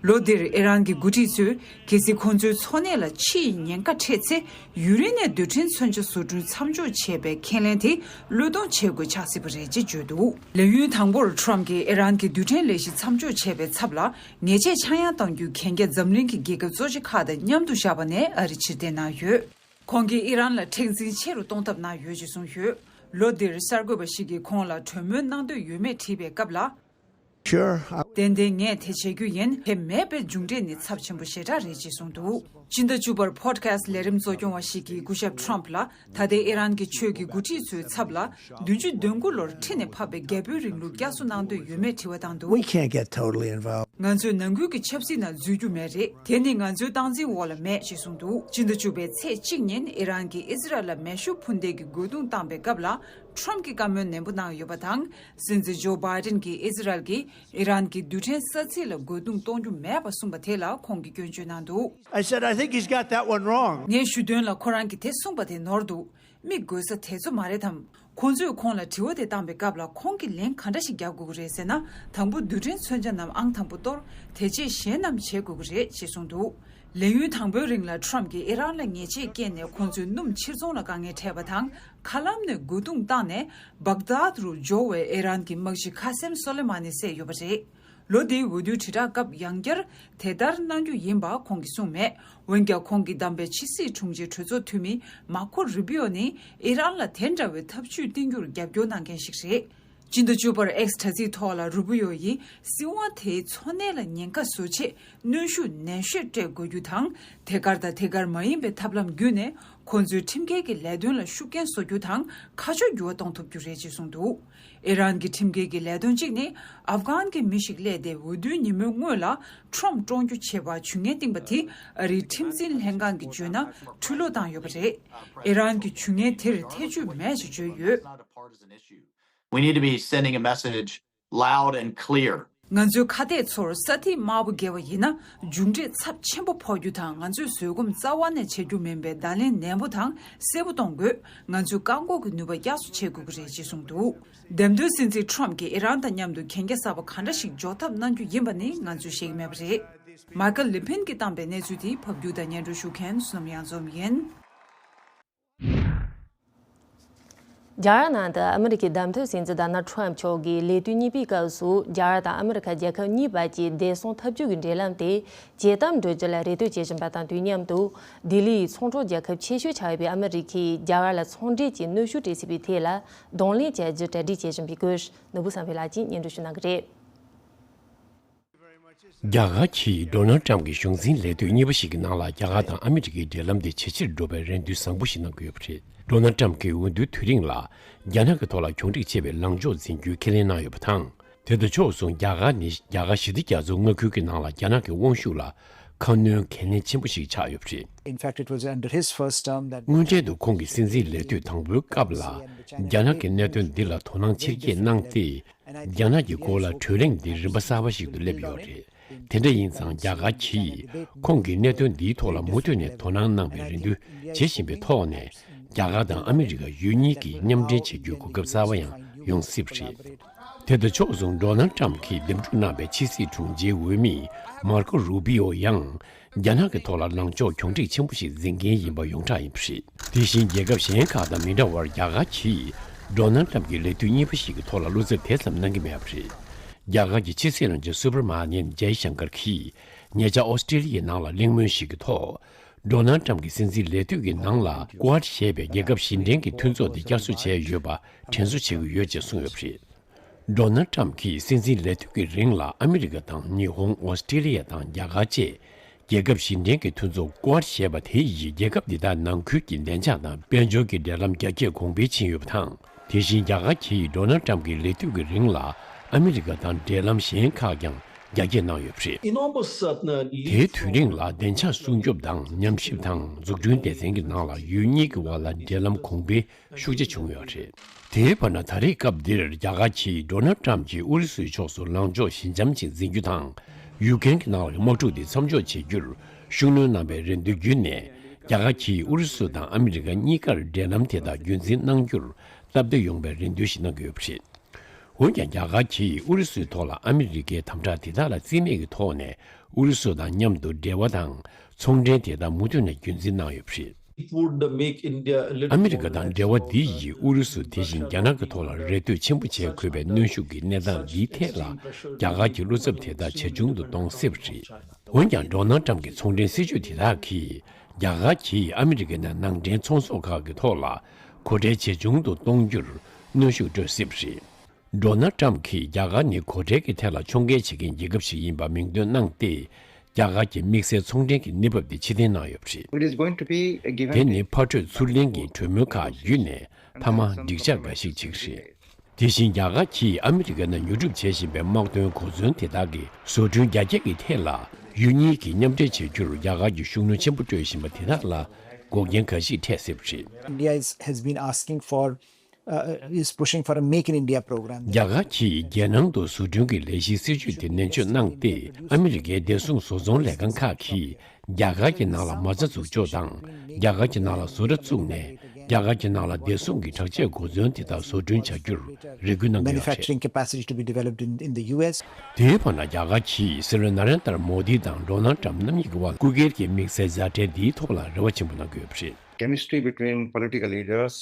ལོ་འདིར་ཨི་རན་གྱི་འགོ་ཁྲིད་ཚོས་གལ་སྲིད་ཁོ་ཚོའི་འཚོ་གནས་ལ་ཕྱི་ཡི་ཉེན་ཁ་འཕྲད་ཚེ། ཡུན་རིང་ནས་རྡུལ་ཕྲན་མཚོན་ཆ་བཟོ་སྐྲུན་མཚམས་འཇོག་བྱས་པའི་ཁས་ལེན་དེ་བློས་གཏོང་བྱེད་དགོས་ཆགས་སྲིད་པ་རེད་ཅེས་བརྗོད་འདུག་ལས་ཡུན་དང་པོར་ཁྲོམ་གྱིས་ཨི་རན་གྱི་རྡུལ་ཕྲན་ལས་གཞི་མཚམས་འཇོག་བྱས་པའི་ཚབ་ལ། ཉེས་ཆད་ཆག་ཡང་གཏོང་རྒྱུའི་གན་རྒྱ་འཛམ་གླིང་གི་རྒྱལ་ཁབ་གཙོ་ཆེ་ཁག་དང་མཉམ་དུ་བཞག་པ་ནས་ཨ་རི་ཕྱིར་འཐེན་གནང་ཡོད། ཁོང་གིས་ཨི་རན་ལ་མཁྲེགས་འཛིན་ཆེ་རུ་གཏོང་ཐབས་གནང་ཡོད་ཅེས་གསུངས་ཡོད། ལོ་འདིར་གསར་འགོད་པ་ཞིག་གིས་ཁོང་ལ་གྲོས་མོལ་གནང་འདོད་ཡོད་མེད་དྲིས་པའི་སྐབས་ལ། Sure. I- ཏན་ཏན་ངས་དེ་བྱེད་རྒྱུ་ཡིན། དེ་མེད་པའི་མཇུག་འབྲས་ནི་ཚབས་ཆེན་པོ་ཞེ་དྲག་རེད་ཅེས་གསུངས་འདུག་སྤྱི་ཟླ་བཅུ་པར་Podcast་ལས་རིམ་གཙོ་སྐྱོང་བ་ཞིག་གིས་སྐུ་ཞབས་Trump་ལ། ད་ལྟའི་ཨི་རན་གྱི་ཆོས་ཀྱི་འགོ་ཁྲིད་ཚོའི་ཚབ་ལ། བདུན་ཅུ་དོན་དགུ་ལོར་ཁྲི་ནས་ཕབ་པའི་རྒྱལ་པོའི་རིང་ལུགས་བསྐྱར་གསོ་གནང་འདོད་ཡོད་མེད་དྲི་བ་བཏང་འདུག We can't get totally involved. ང་ཚོས་ནང་ཁུལ་གྱི་ཆབ་སྲིད་ནང་འཛུལ་རྒྱུ་མེད་རེད། དེ་ནི་ང་ཚོའི་སྟངས་འཛིན་འོག་ལ་མེད་ཅེས་གསུངས་འདུག་སྤྱི་ཟླ་བཅུ་པའི་ཚེས་གཅིག་ཉིན་ཨི་རན་གྱིས་ཨི་ཟི་རལ་ལ་མེ་ཤུགས་འཕུར་མདེལ་གྱི་རྒོལ་རྡུང་བཏང་པའི་སྐབས་ལ། Trump་གྱིས་བཀའ་མོལ་ནན་པོ་གནང་ཡོད་པ་དང་། སྲིད་འཛིན་ཇོ་བྷའི་ཏིན་གྱིས་ཨི་ཟི་རལ་གྱིས་ཨི་རན་གྱི་རྡུལ་ཕྲན་ས་ཚིགས་ལ་རྒོལ་རྡུང་གཏོང་རྒྱུ་མེད་པ་གསུངས་པ་དེ་ལ་ཁོང་གིས་སྐྱོན་བརྗོད་གནང་འདུག I said, "I think he's got that one wrong." ངས་ཞུ་དོན་ལ་ཁོ་རང་གིས་དེ་གསུངས་པ་དེ་ནོར་འདུག་མི་རྒོལ་ས་དེ་ཚོ་མ་རེད་དམ། ཁོང་ཚོས་ཁོང་ལ་དྲི་བ་དེ་བཏང་པའི་སྐབས་ལ་ཁོང་གིས་ལན་ག་འདྲ་ཞིག་རྒྱག་དགོས་ཀྱི་རེད་ཟེར་ན། དང་པོ་རྡུལ་ཕྲན་མཚོན་ཆ་རྣམས་ཨང་དང་པོ་གཏོར། དེ་རྗེས་གཞན་རྣམས་བྱེད་དགོས་ཀྱི་རེད་ཅེས་གསུངས་འདུག་ལས་ཡུན་དང་པོའི་རིང་ལ་Trump་གྱིས་ཨི་རན་ལ་ཉེས་ཆད་བཀལ་ནས་ཁོང་ཚོའི་སྣུམ་ཕྱིར་ཚོང་ལ་དཀའ་ངལ་འཕྲད་པ་དང་། མཁའ་ལམ་ནས་རྒོལ་རྡུང་བཏང་ནས་Baghdad་རུ་འབྱོར་བའི་ཨི་རན་གྱི་དམག་སྤྱི་ཁ་སེམ་སོ་ལེ་མ་ནི་བསད་ཡོད་པ་རེད། ལོ་འདིའི་འོས་བསྡུའི་དྲིལ་བསྒྲགས་སྐབས་ཡང་བསྐྱར་དེ་ལྟར་གནང་རྒྱུ་ཡིན་པ་ཁོང་གིས་གསུངས་མེད། འོན་ཀྱང་ཁོང་གིས་བདམས་པའི་ཕྱི་སྲིད་དྲུང་ཆེ་གྲོས་ཚོགས་འཐུས་མི་Marco Rubio་ནི་ཨི་རན་ལ་དེ་འདྲ་བའི་ཐབས་ཇུས་བསྟེན་རྒྱུར་རྒྱབ་སྐྱོར་གནང་མཁན་ཞིག་རེད། སྤྱི་ཟླ་བཅུ་པར་X་དྲ་ཚིགས་ཐོག་ལ་Rubio་ཡིས་སྲིད་དབང་དེའི་འཚོ་གནས་ལ་ཉེན་ཁ་བཟོ་ཆེད་གནོན་ཤུགས་ནན་ཤོས་སྤྲད་དགོས་རྒྱུ་དང་། དེ་གར་དང་དེ་གར་མ་ཡིན་པའི་ཐབས་ལམ་བརྒྱུད་ནས་ཁོང་ཚོའི་ཁྲིམས་འགལ་གྱི་ལས་དོན་ལ་ཤུགས་རྐྱེན་བཟོ་རྒྱུ་དང་ཁ་ཕྱོགས་འགྱུར་བ་གཏོང་ཐུབ་རྒྱུ་རེད་ཅེས་གསུངས་འདུག་ཨི་རན་གྱི་ཁྲིམས་འགལ་གྱི་ལས་དོན་གཅིག་ནི་ཨབ་གྷན་གྱི་མི་ཞིག་གླས་ཏེ་འོས་བསྡུའི་ཉིན་མོའི་སྔོན་ལ་Trump་བཀྲོངས་རྒྱུ་བྱེད་པར་ཇུས་ངན་བཏིང་པ་དེ་ཨ་རིའི་ཁྲིམས་འཛིན་ལྷན་ཁང་གིས་བརྗོད་ན་འཁྲུལ་སློང་བཏང་ཡོད་པ་རེད། ཨི་རན་གྱིས་ཇུས་ངན་དེར་ཐེ་བྱུས་མེད་ཅེས་བརྗོད་ཡོད། We need to be sending a message loud and clear. ང་ཚོའི་ཁ་གཏད་ཚོར་ས་ཐིག་དམར་པོ་བརྒལ་བ་ཡིན་ན་མཇུག་འབྲས་ཚབས་ཆེན་པོ་ཕོག་རྒྱུ་དང་། ང་ཚོས་བཟོད་སྒོམ་རྩ་བ་ནས་བྱེད་རྒྱུ་མིན་པའི་བརྡ་ལན་ནན་པོ་དང་གསལ་པོ་གཏོང་དགོས། ང་ཚོས་བཀག་འགོག་གི་ནུས་པ་བསྐྱར་གསོ་བྱེད་དགོས་ཀྱི་རེད་ཅེས་གསུངས་འདུག་འདེམས་ཐོན་སྲིད་འཛིན་Trump་གྱིས་ཨི་རན་དང་མཉམ་དུ་གན་རྒྱ་གསར་པ་ག་འདྲ་ཞིག་འཇོག་ཐབས་གནང་རྒྱུ་ཡིན་པ་ནི་ང་ཚོས་ཤེས་ཀྱི་མེད་པ་རེད། Michael Levin་གྱིས་བཏང་པའི་གནས་ཚུལ་དེ་ཕབ་སྒྱུར་དང་སྙན་སྒྲོན་ཞུ་མཁན་བསོད་ནམས་གཡང་འཛོམས་ཡིན། རྒྱ་གར་ནང་དུ་ཨ་མི་རི་ཀའི་བདམས་ཐོན་སྲིད་འཛིན་Donald Trump་མཆོག་གིས་ལས་དུས་གཉིས་པའི་སྐབས་སུ་རྒྱ་གར་དང་ཨ་མི་རི་ཁ་རྒྱལ་ཁབ་གཉིས་བར་གྱི་བདེ་སྲུང་འཐབ་ཇུས་ཀྱི་འབྲེལ་ལམ་དེ་ཇེ་དམ་འགྲོ་རྒྱུ་ལ་རེ་ལྟོས་བྱེད་བཞིན་པ་དང་དུས་མཉམ་དུ། ལྡི་ལི་ཡི་ཚོང་གྲོགས་རྒྱལ་ཁབ་ཆེ་ཤོས་ཆགས་ཡོད་པའི་ཨ་མི་རི་ཁས་རྒྱ་གར་ལ་ཚོང་འབྲེལ་གྱི་གནོན་ཤུགས་སྤྲད་སྲིད་པའི་ཐད་ལ་གདོང་ལེན་བྱ་རྒྱུ་གྲ་སྒྲིག་བྱེད་བཞིན་པའི་སྐོར་ནོར་བུ་བསམ་འཕེལ་ལགས་ཀྱིས་སྙན་སྒྲོན་ཞུ་གནང་གི་རེད། རྒྱ་གར་གྱིས་Donald Trump་གི་གཞུང་འཛིན་ལས་དུས་གཉིས་པ་ཞིག་གི་ནང་ལ་རྒྱ་གར་དང་ཨ་མི་རི་ཀའི་འབྲེལ་ལམ་དེ་ཇེ་ཆེར་འགྲོ་བའི་རེ་འདུན་བཟང་པོ་ཞིག་གནང་གི་ཡོད་པ་རེད། Donald Trump་གིས་འོས་བསྡུའི་དུས་རིང་ལ་རྒྱ་ནག་གི་ཐོག་ལ་གྱོང་རིག་ཆེ་བའི་ལངས་ཕྱོགས་འཛིན་རྒྱུའི་ཁས་ལེན་གནང་ཡོད་པ་དང་། དེ་དང་ཕྱོགས་མཚུངས་རྒྱ་གར་ནི་རྒྱ་གར་ཞི་བདེ་རྒྱ་མཚོའི་མངའ་ཁུལ་གྱི་ནང་ལ་རྒྱ་ནག་གི་དབང་ཤུགས་ལ་ཁ་སྣོན་གལ་གནད་ཆེན་པོ་ཞིག་ཆགས་ཡོད་པ་རེད། In fact, it was under his first term that སྔོན་གྲལ་དུ་ཁོང་གིས་སྲིད་འཛིན་ལས་དུས་དང་པོའི་སྐབས་ལ་རྒྱ་ནག་གི་གནད་དོན་འདི་ལ་དོ་སྣང་ཆེར་སྐྱེད་གནང་སྟེ། རྒྱ་ནག་གི་སྐོར་ལ་གྲོས་གླེང་འདི་རིམ་པ་གསར་པ་ཞིག་ཏུ་སླེབས་ཡོད་རེད། དེ་འདྲ་ཡིན་ཙང་རྒྱ་གར་གྱིས་ཁོང་གིས་གནད་དོན་འདིའི་ཐོག་ལ་མུ་མཐུད་ནས་དོ་སྣང་གནང་བའི་རེ་འདུན་བྱེད་བཞིན་པའི་ཐོག་ནས་རྒྱ་གར་དང་ཨ་མི་རི་ཀ་ཡུལ་གཉིས་ཀྱིས་མཉམ་འབྲེལ་བྱེད་རྒྱུའི་གོ་སྐབས་གསར་པ་ཡང་ཡོང་སྲིད་པ་རེད། དེ་དང་ཕྱོགས་མཚུངས་Donald Trump་གིས་འདེམས་སྒྲུག་གནང་བའི་ཕྱི་སྲིད་དྲུང་ཆེའི་འོས་མི་Marco Rubio་ཡང་རྒྱ་ནག་གི་ཐོག་ལ་ལངས་ཕྱོགས་གྱོང་རིག་ཆེན་པོ་ཞིག་འཛིན་མཁན་ཡིན་པ་ཡོངས་གྲགས་ཡིན་པ་རེད། དེ་བཞིན་རྒྱལ་ཁབ་གཞན་ཁག་དང་མི་འདྲ་བར་རྒྱ་གར་གྱིས་Donald Trump་གི་ལས་དུས་གཉིས་པ་ཞིག་གི་ཐོག་ལ་བློ་འཚབ་དེ་ཙམ་གནང་གི་མེད་པ་རེད། རྒྱ་གར་གྱི་ཕྱི་སྲིད་བློན་ཆེན་Subrahmanyam Jaishankar་གྱིས་ཉེ་ཆར་ཨོ་སི་ཀྲི་ལི་ཡའི་ནང་ལ་གླེང་མོལ་ཞིག་གི་ཐོག Donald Trump་གྱི་སྲིད་འཛིན་ལས་དུས་ཀྱི་ནང་ལ་Quad་ཞེས་པའི་རྒྱལ་ཁབ་བཞི་ལྡན་གྱི་མཐུན་ཚོགས་འདི་བསྐྱར་གསོ་བྱས་ཡོད་པ་དྲན་གསོ་བྱེད་ཀྱི་ཡོད་ཅེས་གསུངས་ཡོད་པ་རེད། Donald Trump་གྱིས་སྲིད་འཛིན་ལས་དུས་ཀྱི་རིང་ལ་ཨ་མི་རི་ཀ་དང་ཉི་ཧོང་། ཨོ་སི་ཀྲི་ལི་ཡ་དང་རྒྱ་གར་བཅས་རྒྱལ་ཁབ་བཞི་ལྡན་གྱི་མཐུན་ཚོགས་Quad་ཞེས་པ་དེ་ཡིས་རྒྱལ་ཁབ་འདི་དག་ནང་ཁུལ་གྱི་བདེ་འཇགས་དང་དཔལ་འབྱོར་གྱི་འབྲེལ་ལམ་རྒྱ་སྐྱེད་གོང་འཕེལ་ཕྱིན་ཡོད་པ་དང་། དེ་བཞིན་རྒྱ་གར་གྱིས་Donald Trump་གྱི་ལས་དུས་ཀྱི་རིང་ལ་ཨ་མི་རི་ཀ་དང་འབྲེལ་ལམ་གཞན་ཁག་ཀྱང་རྒྱ་སྐྱེད་གནང་ཡོད་པ་རེད། དེའི་དུས་རིང་ལ་བདེ་འཇགས་སྲུང་སྐྱོབ་དང་ཉམས་ཞིབ་དང་འཛུགས་སྐྲུན་སྡེ་ཚན་གྱི་ནང་ལ་ཡུལ་གཉིས་ཀྱི་དབར་ལ་འབྲེལ་ལམ་གོང་འཕེལ་ཤུགས་ཆེ་བྱུང་ཡོད་རེད། དེའི་བར་ན་ད་རེས་སྐབས་འདིར་རྒྱ་གར་གྱིས་Donald Trump་གྱིས་ཨུ་རུ་སུའི་ཕྱོགས་སུ་ལངས་ཕྱོགས་ཞི་འཇམ་ཅིག་འཛིན་རྒྱུ་དང་ ཡུཀ་རེན་གྱི་ནང་ལ་དམག་འཁྲུག་དེ་མཚམས་འཇོག་བྱེད་རྒྱུར་ཤུགས་སྣོན་གནང་བའི་རེ་འདུན་བརྒྱུད་ནས། རྒྱ་གར་གྱིས་ཨུ་རུ་སུ་དང་ཨ་མི་རི་ཀ་གཉིས་ཀར་འབྲེལ་ལམ་དེ་དག་རྒྱུན་འཛིན་གནང་རྒྱུར་སྟབས་བདེ་ཡོང་བའི་རེ་འདུན་ཞིག་གནང་གི་ཡོད་པ་རེད། འོན་ཀྱང་། རྒྱ་གར་གྱིས་ཨུ་རུ་སུའི་ཐོག་ལ་ཨ་མི་རི་ཀའི་དམ་དྲག་དེ་དག་ལ་རྩིས་མེད་ཀྱི་ཐོག་ནས། ཨུ་རུ་སུ་དང་མཉམ་དུ་འབྲེལ་བ་དང་ཚོང་འབྲེལ་དེ་དག་མུ་མཐུད་ནས་རྒྱུན་འཛིན་གནང་ཡོད་པ་རེད། It would make India a little ཨ་མི་རི་ཀ་དང་འབྲེལ་བ་འདི་ཡིས་ཨུ་རུ་སུ་དེ་བཞིན་རྒྱ་ནག་གི་ཐོག་ལ་རེ་ལྟོས་ཆེན་པོ་བྱེད་དགོས་པའི་གནོན་ཤུགས་ཀྱི་གནས་སྟངས་འདིའི་ཐད་ལ། རྒྱ་གར་གྱི་བློ་འཚབ་དེ་དག་ཇེ་ཆུང་དུ་གཏོང་སྲིད་པ་རེད། འོན་ཀྱང་། ཌོ་ནལ་ཊམ་གྱི་ཚོང་འབྲེལ་སྲིད་ཇུས་དེ་དག་གིས། རྒྱ་གར་གྱིས་ཨ་མི་རི་ཀའི་ནང་ནང་འདྲེན་ཚོང་ཟོག་ཁག་གི་ཐོག་ལ་གོ་ཁྲལ་ཇེ་ཆུང་དུ་གཏོང་རྒྱུར་གནོན་ཤུགས་སྤྲོད་སྲིད་པ་རེད། ཌོ་ནལ་ཊམ་གྱིས་རྒྱ་གར་ནི་གོ་ཁྲལ་གྱི་ཐད་ལ་ཕྱོགས་འགལ་བྱེད་མཁན་རྒྱལ་ཁབ་ཞིག་ཡིན་པ་མིང་འདོན་གནང་སྟེ། རྒྱ་གར་གྱི་དམིགས་བསལ་ཚོང་འབྲེལ་གྱི་གནས་བབ་དེ་ཕྱིར་འཐེན་གནང་ཡོད་པ་རེད། It is going to be given དེ་ནི་ཕར་སྤྲོད་ཚུར་ལེན་གྱི་གྲོས་མོལ་ཁག་བརྒྱུད་ནས་མཐའ་མ་འགྲིག་འཇགས་འགའ་ཞིག་བྱེད་ཀྱི་རེད། དེ་བཞིན། རྒྱ་གར་གྱིས་ཨ་མི་རི་ཀའི་ནང་ཉོ་སྒྲུབ་བྱེད་བཞིན་པའི་དམག་དོན་གོ་མཚོན་དེ་དག་གི་བཟོ་སྐྲུན་རྒྱ་སྐྱེད་ཀྱི་ཐད་ལ་ཡུལ་གཉིས་ཀྱིས་མཉམ་འབྲེལ་བྱེད་རྒྱུར་རྒྱ་གར་གྱིས་ཤུགས་སྣོན་ཆེན་པོ་སྤྲོད་བཞིན་པ་དེ་དག་ལ་འགོག་རྐྱེན་འགའ་ཞིག་འཕྲད་སྲིད་པ་རེད། India is, has been asking for, uh, is pushing for a Make in India program. རྒྱ་གར་གྱིས་རྒྱལ་ནང་དུ་བཟོ་སྐྲུན་གྱི་ལས་གཞིའི་སྲིད་ཇུས་དེ་ནན་བརྗོད་གནང་སྟེ། ཨ་མི་རི་ཀའི་བདེ་སྲུང་བཟོ་ཚོང་ལས་ཁང་ཁག་གིས་རྒྱ་གར་གྱི་ནང་ལ་མ་རྩ་འཛུགས་ཕྱོགས་དང་། རྒྱ་གར་གྱི་ནང་ལ་བཟོ་གྲྭ་བཙུགས་ནས། རྒྱ་གར་གྱི་ནང་ལ་བདེ་སྲུང་གི་དྲག་ཆས་གོ་མཚོན་དེ་དག་བཟོ་སྐྲུན་བྱ་རྒྱུར་རེ་སྐུལ་གནང་གི་ཡོད་པ་རེད། Manufacturing capacity to be developed in, in the U S. དེའི་བར་ན། རྒྱ་གར་གྱིས་སྲིད་བློན་ན་རེན་དར་མོ་དི་དང་ཌོ་ནལ་ཊམ་རྣམ་གཉིས་ཀྱི་དབར་སྐུ་སྒེར་གྱི་དམིགས་བསལ་མཛའ་འབྲེལ་འདིའི་ཐོག་ལ་རེ་བ་ཆེན་པོ་གནང་གི་ཡོད་པ་རེད། Chemistry between political leaders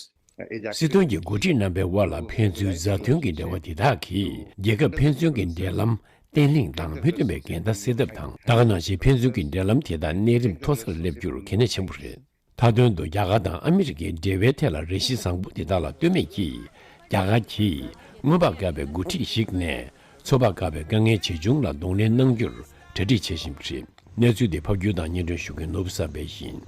is actually སྲིད་དོན་གྱི་འགོ་ཁྲིད་རྣམ་པའི་དབར་ལ་ཕན་ཚུན་མཛའ་མཐུན་གྱི་འབྲེལ་བ་འདི་དག་གིས་རྒྱལ་ཁབ་ཕན་ཚུན་གྱི་འབྲེལ་ལམ་བརྟན་ལྷིང་དང་མི་མཐུན་པའི་འགལ་ཟླ་སེལ་ཐབས་དང་། ད་ག་ནང་བཞིན་ཕན་ཚུན་གྱི་འབྲེལ་ལམ་དེ་དག་གནས་རིམ་མཐོ་སར་སླེབས་རྒྱུར་གལ་གནད་ཆེན་པོ་རེད། མཐའ་དོན་དུ། རྒྱ་གར་དང་ཨ་མི་རི་ཀའི་འབྲེལ་བའི་ཐད་ལ་རེ་ཞིག་བཟང་པོ་དེ་དག་ལ་ལྟོས་མེད་ཀྱིས། རྒྱ་གར་གྱིས་སྔོན་དཔག་དཀའ་བའི་འགོ་ཁྲིད་ཞིག་ནས་ཚོད་དཔག་དཀའ་བའི་དཀའ་ངལ་ཇི་བྱུང་ལ་གདོང་ལེན་གནང་རྒྱུར་གྲ་སྒྲིག་བྱེད་བཞིན་པ་རེད། གནས་ཚུལ་འདི་ཕབ་སྒྱུར་དང་སྙན་སྒྲོན་ཞུ་མཁན་ནོར་བུ་བསམ་འཕེལ་ཡིན།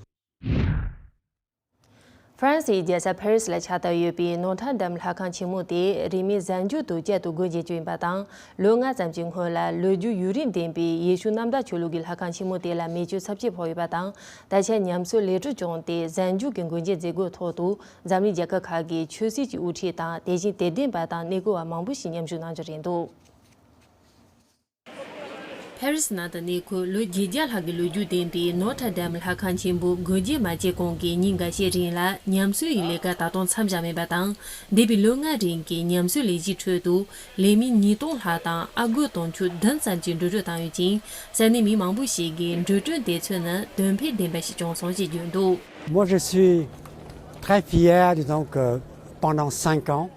ཧྥ་རན་སིའི་རྒྱལ་ས་ཕ་རི་སི་ལ་ཁྱབ་བསྡད་ཡོད་པའི་ནོ་ཐར་དམ་ལྷ་ཁང་ཆེན་མོ་དེ་རིང་མིན་གཟའ་མཇུག་ཏུ་བསྐྱར་དུ་སྒོ་འབྱེད་རྒྱུ་ཡིན་པ་དང་། ལོ་ལྔ་ཙམ་གྱི་སྔོན་ལ་ལོ་རྒྱུས་ཡུན་རིང་ལྡན་པའི་ཡེ་ཤུ་གནམ་བདག་ཆོས་ལུགས་ཀྱི་ལྷ་ཁང་ཆེན་མོ་དེ་ལ་མེ་མཆོད་ཚབས་ཆེ་ཕོག་ཡོད་པ་དང་། ད་ཆ་ཉམས་གསོའི་ལས་སྒྲུབ་བྱུང་སྟེ། གཟའ་མཇུག་གི་སྒོ་འབྱེད་མཛད་སྒོའི་ཐོག་ཏུ་འཛམ་གླིང་རྒྱལ་ཁབ་ཁག་གི་ཆོས་སྲིད་ཀྱི་དབུ་ཁྲིད་དང་། དེ་བཞིན་དད་ལྡན་པ་དང་གནས་སྐོར་བ་མང་པོ་ཞིག་མཉམ་ཞུགས་གནང་རྒྱུ་རེད་འདུག་ཕ་རི་སི་ནང་དུ་གནས་འཁོད་ལོ་བརྒྱད་བརྒྱ་ལྷག་གི་ལོ་རྒྱུས་ལྡན་པའི་ནོ་ཐར་དམ་ལྷ་ཁང་ཆེན་པོ་སྒོ་འབྱེད་མ་བྱས་གོང་གི་ཉིན་འགའ་ཤས་རིང་ལ་ཉམས་གསོའི་ལས་ཀ་ད་དུང་མཚམས་བཞག་མེད་པ་དང་། འདས་པའི་ལོ་ལྔ་རིང་གི་ཉམས་གསོའི་ལས་གཞིའི་ཁྲོད་དུ། ལས་མི་ཉིས་སྟོང་ལྷག་དང་ཨ་སྒོར་དུང་ཕྱུར་བདུན་ཙམ་གྱིས་འགྲོ་གྲོན་བཏང་ཡོད་ཅིང་། ས་གནས་མི་མང་པོ་ཞིག་གིས་འགྲོ་གྲོན་དེ་ཚོ་ནི་དོན་ཕན་ལྡན་པ་ཞིག་བྱུང་སོང་ཞེས་བརྗོད་འདུག Moi, je suis très fier, disons que pendant cinq ans,